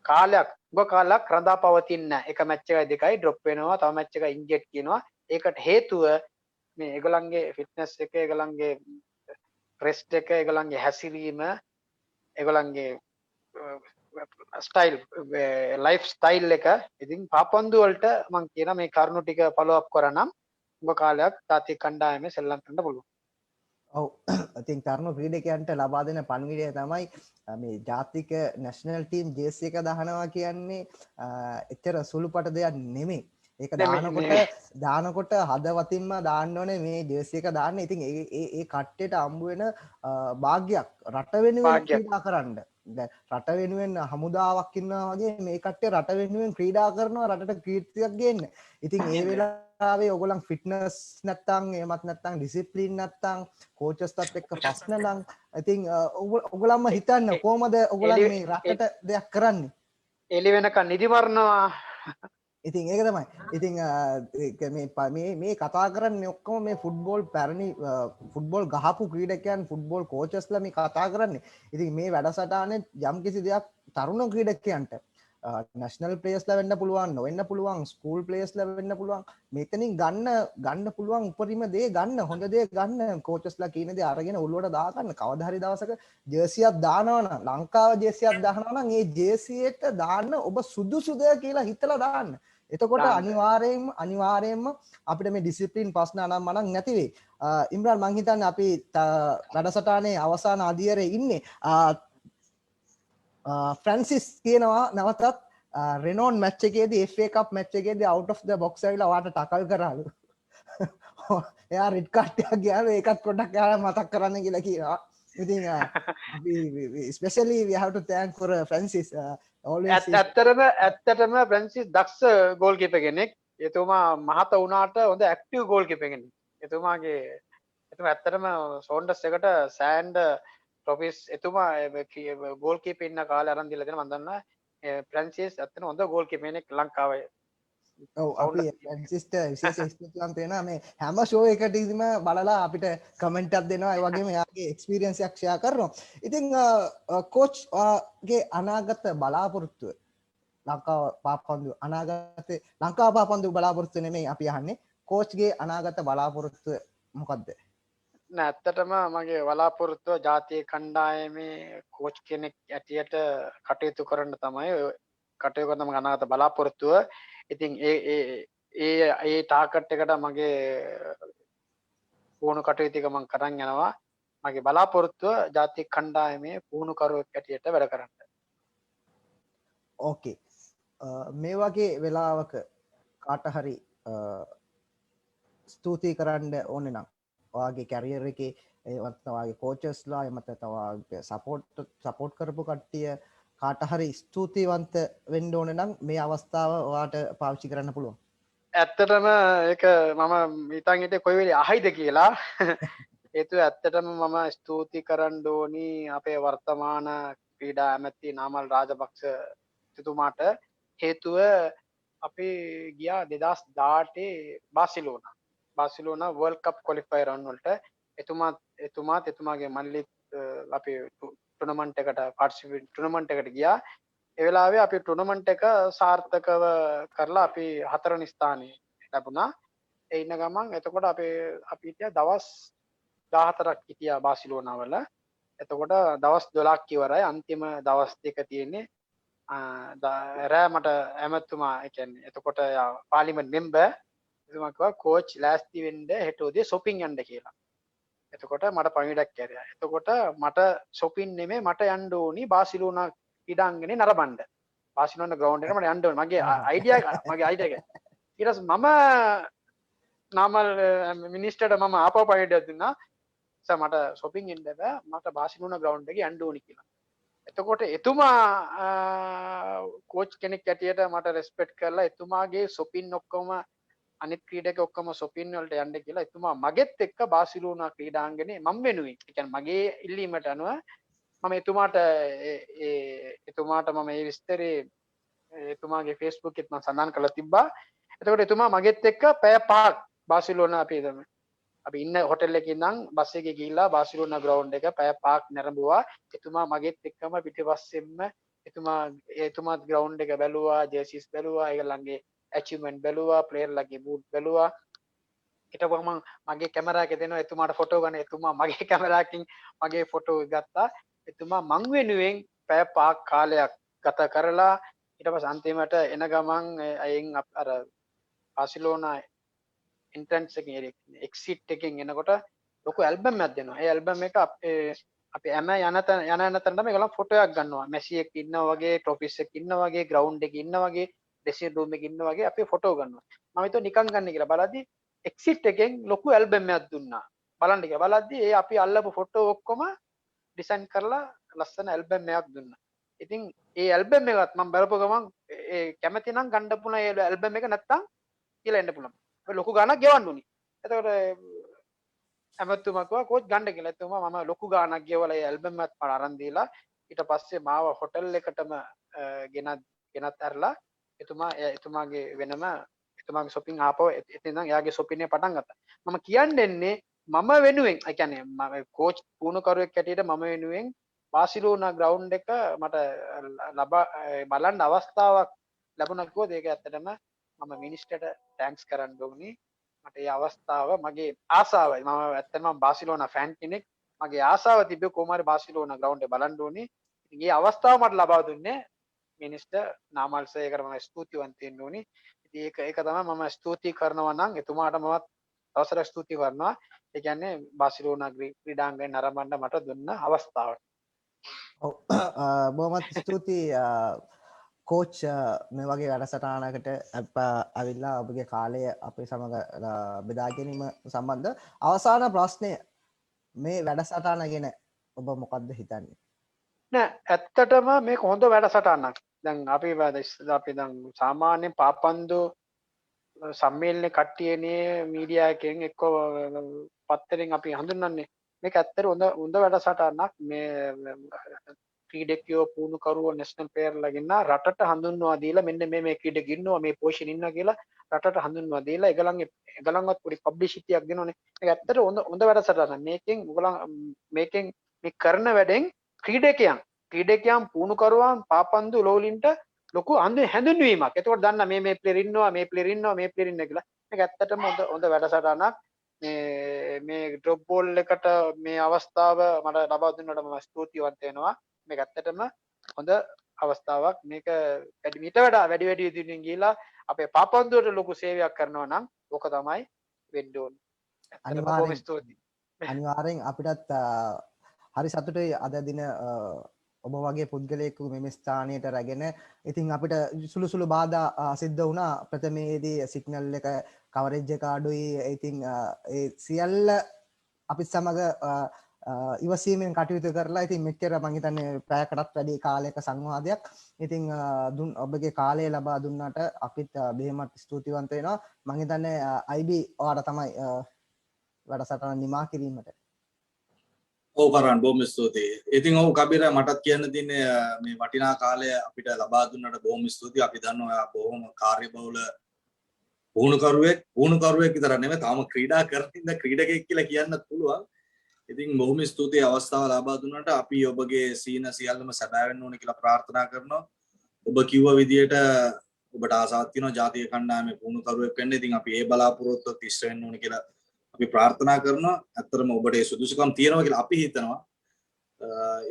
කාලයක් උග කාලයක් රඳා පවතින්නේ නෑ. එක මැච් එකයි දෙකයි ඩ්‍රොප් වෙනවා, තව මැච් එකයි ඉන්ජර්ඩ් කියනවා. ඒකට හේතුව මේ ඒගොල්ලන්ගේ ෆිට්නස් එක, ඒගොල්ලන්ගේ රෙස්ට් එක, ඒගොල්ලන්ගේ හැසිරීම, ඒගොල්ලන්ගේ ස්ටයිල්, ලයිෆ් ස්ටයිල් එක. ඉතින් පාපන්දු වලට මං කියන මේ කරුණු ටික ෆලෝ අප් කරා නම් උග කාලයක් ජාතික කණ්ඩායමේ සෙල්ලම් කරන්න පුළුවන්. ඔව්, ඉතින් තරුණ ක්‍රීඩකයන්ට ලබා දෙන පණිවිඩය තමයි මේ ජාතික නැෂනල් ටීම් ජේසි එක දානවා කියන්නේ එච්චර සුළුපට දෙයක් නෙමෙයි. ඒක දානකොට දානකොට හදවතින්ම දාන්න ඕනේ මේ ජර්සි එක දාන්න. ඉතින් ඒ ඒ ඒ කට්ටියට හම්බ වෙන භාග්‍යයක් රට වෙනුවෙන් ක්‍රීඩා කරන්න. දැන් රට වෙනුවෙන් හමුදාවක් ඉන්නවා වගේ මේ කට්ටිය රට වෙනුවෙන් ක්‍රීඩා කරනවා රටට කීර්තියක් ගේන්න. ඉතින් ඒ වෙලාවේ ඔයගොල්ලන් ෆිට්නස් නැත්තම්, එහෙමත් නැත්තම් ඩිසිප්ලින් නැත්තම්, කෝචස්ලත් එක්ක ප්‍රශ්න නම් ඉතින් ඔයගොල්ලන්ම හිතන්න කොහමද ඔයගොල්ලන් මේ රටට දෙයක් කරන්නේ? එළි වෙනකන් නිදි මරනවා. ඉතින් ඒක තමයි. ඉතින් මේ මේ මේ කතා කරන්නේ ඔක්කොම මේ ෆුට්බෝල් පැරණි ෆුට්බෝල් ගහපු ක්‍රීඩකයන්, ෆුට්බෝල් කෝචස්ලා මේ කතා කරන්නේ. ඉතින් මේ වැඩසටහනේ යම් කිසි දෙයක් තරුණ ක්‍රීඩකයන්ට නැෂනල් ප්ලේයර්ස්ලා වෙන්න පුළුවන්, නොවෙන්න පුළුවන්, ස්කූල් ප්ලේයර්ස්ලා වෙන්න පුළුවන්. මෙතනින් ගන්න ගන්න පුළුවන් උපරිම දේ ගන්න, හොඳ දේ ගන්න, කෝචස්ලා කියන දේ අරගෙන ඔළුවට දාගන්න. කවදා හරි දවසක ජර්සියක් දානවා නම්, ලංකාව ජර්සියක් දානවා නම්, ඒ ජර්සි එකට දාන්න ඔබ සුදුසුද කියලා හිතලා දාන්න. එතකොට අනිවාර්යයෙන්ම අනිවාර්යයෙන්ම අපිට මේ ඩිසිප්ලින් ප්‍රශ්න අනම්මනම් නැති වෙයි. ඉම්රාන්, මං හිතන්නේ අපි වැඩසටහනේ අවසාන අදියරේ ඉන්නේ. ෆ්‍රැන්සිස් කියනවා නැවතත් රෙනෝන් මැච් එකේදී, FA Cup match එකේදී out of the box ඇවිල්ලා ඔයාට ටකල් කරාලු. එයා රෙඩ් කාඩ් එකක් ගියාලු. ඒකත් පොඩ්ඩක් එයාලා මතක් කරන්න කියලා කියනවා. ඉතින් අපි especially we have to thank for Francis always. ඇත්තටම ඇත්තටම ෆ්‍රැන්සිස් දක්ෂ ගෝල් කීපර් කෙනෙක්. එතුමා මහත වුණාට හොඳ ඇක්ටිව් ගෝල් කීපර් කෙනෙක්. එතුමා ඇත්තටම සෝන්ඩස් එකට සෑන්ඩ් ට්‍රොෆිස් එතුමා ගෝල් කීපර් ඉන්න කාලේ අරන් දීලා දෙනවා. මම දන්නවා ෆ්‍රැන්සිස් ඇත්තටම හොඳ ගෝල් කීපර් කෙනෙක් ලංකාවේ. ඔව්, අපි ෆ්‍රැන්සිස්ට විශේෂ ස්තුතිවන්ත වෙනවා. මේ හැම ෂෝ එකකදීම බලලා අපිට කමෙන්ට් එකක් දෙනවා. ඒ වගේම එයාගේ එක්ස්පීරියන්ස් එකක් ෂෙයා කරනවා. ඉතින් කෝච් ගේ අනාගත බලාපොරොත්තුව, ලංකාව පාපන්දු අනාගතේ, ලංකාව පාපන්දු බලාපොරොත්තු නෙමෙයි අපි අහන්නේ, කෝච්ගේ අනාගත බලාපොරොත්තුව මොකද්ද? නෑ, ඇත්තටම මගේ බලාපොරොත්තුව ජාතික කණ්ඩායමේ කෝච් කෙනෙක් ඇටියට කටයුතු කරන්න තමයි, කටයුතු කරන මගේ අනාගත බලාපොරොත්තුව. ඉතින් ඒ ඒ ඒ ඒ ටාගට් එකට මගේ පුහුණු කටයුතු ටික මං කරන් යනවා. මගේ බලාපොරොත්තුව ජාතික කණ්ඩායමේ පුහුණුකරුවෙක් ඇටියට වැඩ කරන්න. ඕකේ. මේ වගේ වෙලාවක කාට හරි ස්තුති කරන්න ඕනේ නම්, ඔයාගේ කැරියර් එකේ ඒවත් ඔයාගේ කෝචස්ලා, එහෙම නැත්නම් ඔයාගේ සපෝට් සපෝට් කරපු කට්ටිය කාට හරි ස්තුතිවන්ත වෙන්න ඕනේ නම් මේ අවස්ථාව ඔයාට පාවිච්චි කරන්න පුළුවන්. ඇත්තටම ඒක මම හිතන් හිටියේ කොයි වෙලේ අහයිද කියලා. හේතුව ඇත්තටම මම ස්තුති කරන්න ඕනි අපේ වර්තමාන ක්‍රීඩා ඇමති නාමල් රාජපක්ෂ තුමාට. හේතුව අපි ගියා 2018 බාසිලෝනා බාසිලෝනා වර්ල්ඩ් කප් ක්වොලිෆයර් රවුන්ඩ් වලට. එතුමාත් එතුමාගේ මල්ලිත් අපි ටූර්නමන්ට් එකට පාර්ටිසිපේට් ටූර්නමන්ට් එකට ගියා. ඒ වෙලාවේ අපි ටූර්නමන්ට් එක සාර්ථකව කරලා අපි හතරවෙනි ස්ථානය ලැබුණා. ඒ ඉන්න ගමන් එතකොට අපේ අපි හිටියා දවස් 14ක් හිටියා බාසිලෝනා වල. එතකොට දවස් 12ක් ඉවරයි. අන්තිම දවස් දෙක තියෙන්නේ. රෑ මට ඇමතුමා, ඒ කියන්නේ එතකොට පාර්ලිමේන්ට් මෙම්බර් එතුමා කිව්වා කෝච් ලෑස්ති වෙන්න හෙට උදේ ෂොපින් යන්න කියලා. එතකොට මට පණිවිඩයක් ඇරියා. එතකොට මට ෂොපින් නෙමෙයි, මට යන්න ඕනි බාසිලෝනා ක්‍රීඩාංගණේ නරඹන්න. බාසිලෝනා ග්‍රවුන්ඩ් එකට මට යන්න ඕනි. මගේ අයිඩියා එක මගේ අයිඩියා එක. ඊට පස්සේ මම නාමල් මිනිස්ටර්ට මම ආපහු පණිවිඩයක් දුන්නා. සර්, මට ෂොපින් එන්න බෑ, මට බාසිලෝනා ග්‍රවුන්ඩ් එකේ යන්න ඕනි කියලා. එතකොට එතුමා කෝච් කෙනෙක් ඇටියට මට රෙස්පෙක්ට් කරලා එතුමාගේ ෂොපින් ඔක්කොම අනිත් ක්‍රීඩක ඔක්කොම ෂොපින් වලට යන්න කියලා එතුමා මගෙත් එක්ක බාසිලෝනා ක්‍රීඩාංගණේ මම වෙනුවෙන්, ඒ කියන්නේ මගේ ඉල්ලීමට අනුව මම එතුමාට ඒ එතුමාට මම ඒ විස්තරේ එතුමාගේ Facebook එකෙත් මම සඳහන් කරලා තිබ්බා. එතකොට එතුමා මගෙත් එක්ක පැය 5ක් බාසිලෝනා අපි අපි ඉන්න හොටෙල් එකේ ඉඳන් බස් එකේ ගිහිල්ලා බාසිලෝනා ග්‍රවුන්ඩ් එක පැය 5ක් නැරඹුවා. එතුමා මගෙත් එක්කම පිටිපස්සෙන්ම එතුමා එතුමාත් ග්‍රවුන්ඩ් එක බැලුවා, ජර්සිස් බැලුවා, ඒගොල්ලන්ගේ ඇචීව්මන්ට් බැලුවා, ප්ලේයර්ලාගේ බූට් බැලුවා. ඊට මම මගේ කැමරා එක දෙනවා එතුමාට ෆොටෝ ගන්න. එතුමා මගේ කැමරා එකකින් මගේ ෆොටෝ එක ගත්තා. එතුමා මං වෙනුවෙන් පැය 5ක් කාලයක් ගත කරලා ඊට පස්සේ අන්තිමට එන ගමන් අයින් අර බාසිලෝනා එන්ට්‍රන්ස් එකෙන් එක්සිට් එකෙන් එනකොට ලොකු ඇල්බම් එකක් දෙනවා. ඒ ඇල්බම් එක අපේ අපි හැම යන තැන යන යන තැනටම ඒගොල්ලන් ෆොටෝ එකක් ගන්නවා. මෙසි එක්ක ඉන්නවා වගේ, ට්‍රොෆිස් එක්ක ඉන්නවා වගේ, ග්‍රවුන්ඩ් එකේ ඉන්නවා වගේ, ඩ්‍රෙසින් රූම් එකේ ඉන්නවා වගේ අපි ෆොටෝ ගන්නවා. මම හිතුවා නිකන් ගන්න කියලා. බලද්දි එක්සිට් එකෙන් ලොකු ඇල්බම් එකක් දුන්නා. බලන්න කියලා. බලද්දි ඒ අපි අල්ලපු ෆොටෝ ඔක්කොම ඩිසයින් කරලා ලස්සන ඇල්බම් එකක් දුන්නා. ඉතින් ඒ ඇල්බම් එකත් මම බලපු ගමන් ඒ කැමති නම් ගන්න පුළුවන් ඒ ඇල්බම් එක, නැත්තම් කියලා එන්න පුළුවන්. ලොකු ගාණක් ගෙවන්න උනි. එතකොට ඇමතුමා කිව්වා කෝච් ගන්න කියලා. එතුමා මම ලොකු ගාණක් ගෙවලා ඒ ඇල්බම් එකත් මට අරන් දීලා ඊට පස්සේ මාව හොටල් එකටම ගෙනත් ගෙනත් ඇරලා එතුමා එතුමාගේ වෙනම එතුමාගේ ෂොපින් ආපහු එතන ඉඳන් එයාගේ ෂොපින් එක පටන් ගත්තා. මම කියන්න එන්නේ මම වෙනුවෙන්, ඒ කියන්නේ මම කෝච් පුහුණුකරුවෙක් හැටියට මම වෙනුවෙන් බාසිලෝනා ග්‍රවුන්ඩ් එක මට ලබා බලන්න අවස්ථාවක් ලැබුණා කිව්වොත් ඒක ඇත්තටම මම මිනිස්ටර්ට thanks කරන්න ඕනි. මට ඒ අවස්ථාව මගේ ආසාවයි. මම ඇත්තටම බාසිලෝනා ෆෑන් කෙනෙක්. මගේ ආසාව තිබ්බේ කොහොම හරි බාසිලෝනා ග්‍රවුන්ඩ් එක බලන්න ඕනි. ඉතින් ඒ අවස්ථාව මට ලබා දුන්නේ මිනිස්ටර් නාමල් සර්. ඒකට මම ස්තුතිවන්ත වෙන්න ඕනි. ඉතින් ඒක ඒක තමයි මම ස්තුති කරනවා නම් එතුමාට මමත් අවසරයක් ස්තුති කරනවා. ඒ කියන්නේ බාසිලෝනා ක්‍රීඩාංගණය නරඹන්න මට දුන්න අවස්ථාවට. ඔව්, බොහොමත් ස්තුතියි කෝච්, මේ වගේ වැඩසටහනකට අප ඇවිල්ලා ඔබගේ කාලය අපේ සමග බෙදා ගැනීම සම්බන්ධ. අවසාන ප්‍රශ්නය, මේ වැඩසටහන ගැන ඔබ මොකද්ද හිතන්නේ? නෑ, ඇත්තටම මේක හොඳ වැඩසටහනක්. දැන් අපි අපි දැන් සාමාන්‍යයෙන් පාපන්දු සම්මේලන කට්ටියනේ මීඩියා එකෙන් එක්ක පත්තරෙන් අපි හඳුන්වන්නේ. මේක ඇත්තට හොඳ හොඳ වැඩසටහනක්. මේ ක්‍රීඩකයෝ, පුහුණුකරුවෝ, නැෂනල් ප්ලේයර්ලා ගෙන්න රටට හඳුන්වා දීලා, මෙන්න මේ මේ ක්‍රීඩකයෝ ඉන්නවා, මේ පොසිෂන් ඉන්නවා කියලා රටට හඳුන්වා දීලා ඒගොල්ලන්ගේ ඒගොල්ලන්වත් පොඩි පබ්ලිසිටි එකක් දෙනවනේ. මේක ඇත්තට හොඳ හොඳ වැඩසටහනක්. මේකෙන් ඔයගොල්ලන් මේකෙන් මේ කරන වැඩෙන් ක්‍රීඩකයන් ක්‍රීඩකයන් පුහුණුකරුවන්, පාපන්දු ලෝලින්ට ලොකු හැඳින්වීමක්. එතකොට දන්න මේ මේ ප්ලේයර් ඉන්නවා, මේ ප්ලේයර් ඉන්නවා, මේ ප්ලේයර් ඉන්නවා කියලා. මේක ඇත්තටම හොඳ හොඳ වැඩසටහනක්. මේ මේ ඩ්‍රොප් බෝල් එකට මේ අවස්ථාව මට ලබා දුන්නට මම ස්තුතිවන්ත වෙනවා. මේක ඇත්තටම හොඳ අවස්ථාවක්. මේක වැඩි මීට වඩා වැඩි වැඩි දිනුවෙන් ගිහිලා අපේ පාපන්දුවට ලොකු සේවයක් කරනවා නම් ඕක තමයි වෙන්න ඕනේ. ඇත්තටම බොහොම ස්තුතියි. අනිවාර්යෙන් අපිටත් හරි සතුටුයි අද දින ඔබ වගේ පුද්ගලයෙකු මෙම ස්ථානයට රැගෙන. ඉතින් අපිට සුළු සුළු බාධා සිද්ධ වුණා. ප්‍රථමයේදී සිග්නල් එක කවරේජ් එක අඩුයි. ඉතින් ඒ සියල්ල අපිත් සමග ඉවසීමෙන් කටයුතු කරලා, ඉතින් මෙච්චර මං හිතන්නේ පැයකටත් වැඩි කාලයක සංවාදයක් ඉතින් දුන් ඔබගේ කාලය ලබා දුන්නාට අපිත් බෙහෙමත් ස්තුතිවන්ත වෙනවා. මං හිතන්නේ IB ඔයාට තමයි වැඩසටහන නිමා කිරීමට. ඔව් කරන්, බොහොම ස්තුතියි. ඉතින් ඔව් කබීර, මටත් කියන්න තියන්නේ මේ වටිනා කාලය අපිට ලබා දුන්නට බොහොම ස්තුතියි. අපි දන්නවා ඔයා බොහොම කාර්යබහුල පුහුණුකරුවෙක්. පුහුණුකරුවෙක් විතරක් නෙමෙයි, තාම ක්‍රීඩා කරන හින්දා ක්‍රීඩකයෙක් කියලා කියන්නත් පුළුවන්. ඉතින් බොහොම ස්තුතියි අවස්ථාව ලබා දුන්නට. අපි ඔබගේ සීන සියල්ලම සැබෑ වෙන්න ඕන කියලා ප්‍රාර්ථනා කරනවා. ඔබ කිව්ව විදියට ඔබට ආසාවක් තියෙනවා ජාතික කණ්ඩායමේ පුහුණුකරුවෙක් වෙන්න. ඉතින් අපි ඒ බලාපොරොත්තුවත් ඉෂ්ට වෙන්න ඕන කියලා අපි ප්‍රාර්ථනා කරනවා. ඇත්තටම ඔබට ඒ සුදුසුකම් තියෙනවා කියලා අපි හිතනවා.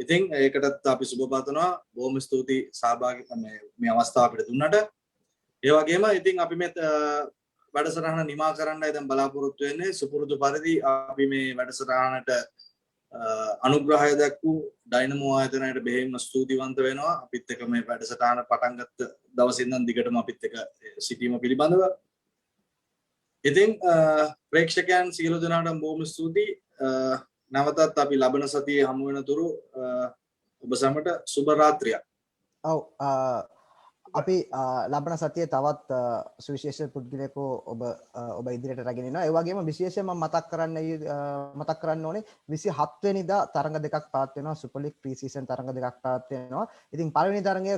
ඉතින් ඒකටත් අපි සුබ පතනවා. බොහොම ස්තුතියි සහභාගී මේ මේ අවස්ථාව අපිට දුන්නට. ඒ වගේම ඉතින් අපි මේ වැඩසටහන නිමා කරන්නයි දැන් බලාපොරොත්තු වෙන්නේ. සුපුරුදු පරිදි අපි මේ වැඩසටහනට අනුග්‍රහය දැක්වූ ඩයිනමෝ ආයතනයට බෙහෙවින්ම ස්තුතිවන්ත වෙනවා, අපිත් එක්ක මේ වැඩසටහන පටන් ගත්ත දවසේ ඉඳන් දිගටම අපිත් එක්ක සිටීම පිළිබඳව. ඉතින් ප්‍රේක්ෂකයන් සියලු දෙනාටම බොහොම ස්තුතියි. නැවතත් අපි ලබන සතියේ හමු වෙන තුරු ඔබ සැමට සුබ රාත්‍රියක්. ඔව්, අපි ලබන සතියේ තවත් සුවිශේෂ පුද්ගලයෙකු ඔබ ඔබ ඉදිරියට රැගෙන එනවා. ඒ වගේම විශේෂයෙන් මම මතක් කරන්න ඕනේ, 27 වෙනිදා තරඟ දෙකක් පවත්වනවා. සුපර් ලීග් ප්‍රී සීසන් තරඟ දෙකක් පවත්වනවා. ඉතින් පළවෙනි තරඟය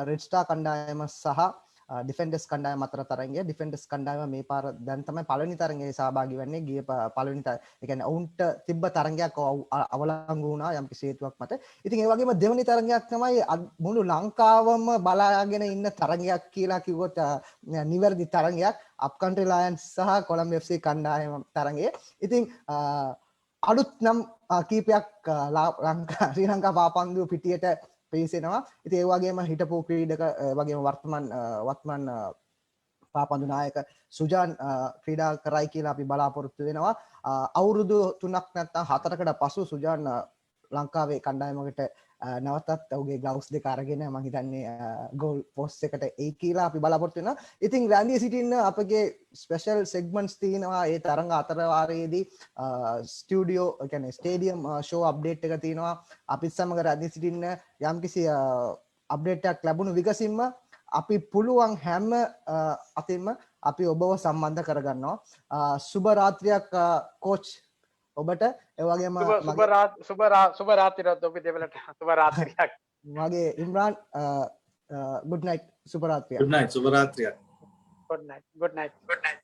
රෙඩ් ස්ටාර් කණ්ඩායම සහ ඩිෆෙන්ඩර්ස් කණ්ඩායම අතර තරඟය. ඩිෆෙන්ඩර්ස් කණ්ඩායම මේ පාර දැන් තමයි පළවෙනි තරඟයේ සහභාගී වෙන්නේ. ගිය පළවෙනි, ඒ කියන්නේ ඔවුන්ට තිබ්බ තරඟයක් අවලංගු වුණා යම්කිසි හේතුවක් මත. ඉතින් ඒ වගේම දෙවෙනි තරඟයක් තමයි මුළු ලංකාවම බලාගෙන ඉන්න තරඟයක් කියලා කිව්වොත් නිවැරදි තරඟයක්. අප් කන්ට්‍රි ලයන්ස් සහ කොළඹ FC කණ්ඩායම තරඟය. ඉතින් අලුත් නම් කීපයක් ලංකා ශ්‍රී ලංකා පාපන්දු පිටියට පිවිසෙනවා. ඉතින් ඒ වගේම හිටපු ක්‍රීඩක, ඒ වගේම වර්තමාන වත්මන් පාපන්දු නායක සුජාන් ක්‍රීඩා කරයි කියලා අපි බලාපොරොත්තු වෙනවා. අවුරුදු 3ක් නැත්නම් 4කට පසු සුජාන් ලංකාවේ කණ්ඩායමකට නැවතත් ඔහුගේ ග්ලව්ස් දෙක අරගෙන මං හිතන්නේ ගෝල් පෝස්ට් එකට එයි කියලා අපි බලාපොරොත්තු වෙනවා. ඉතින් රැඳී සිටින්න. අපගේ ස්පෙෂල් සෙග්මන්ට්ස් තියෙනවා. ඒ තරඟ අතර වාරයේදී ස්ටුඩියෝ, ඒ කියන්නේ ස්ටේඩියම් ෂෝ අප්ඩේට් එක තියෙනවා. අපිත් සමග රැඳී සිටින්න. යම්කිසි අප්ඩේට් එකක් ලැබුණු විගසින්ම අපි පුළුවන් හැම අතින්ම අපි ඔබව සම්බන්ධ කරගන්නවා. සුබ රාත්‍රියක් කෝච් ඔබට. ඒ වගේම සුබ සුබ සුබ රාත්‍රියක් ඔබ දෙවලට, සුබ රාත්‍රියක්. මගේ ඉම්රාන්, ගුඩ් නයිට්, සුබ රාත්‍රියක්. ගුඩ් නයිට්, සුබ රාත්‍රියක්. Good night, good night, good night.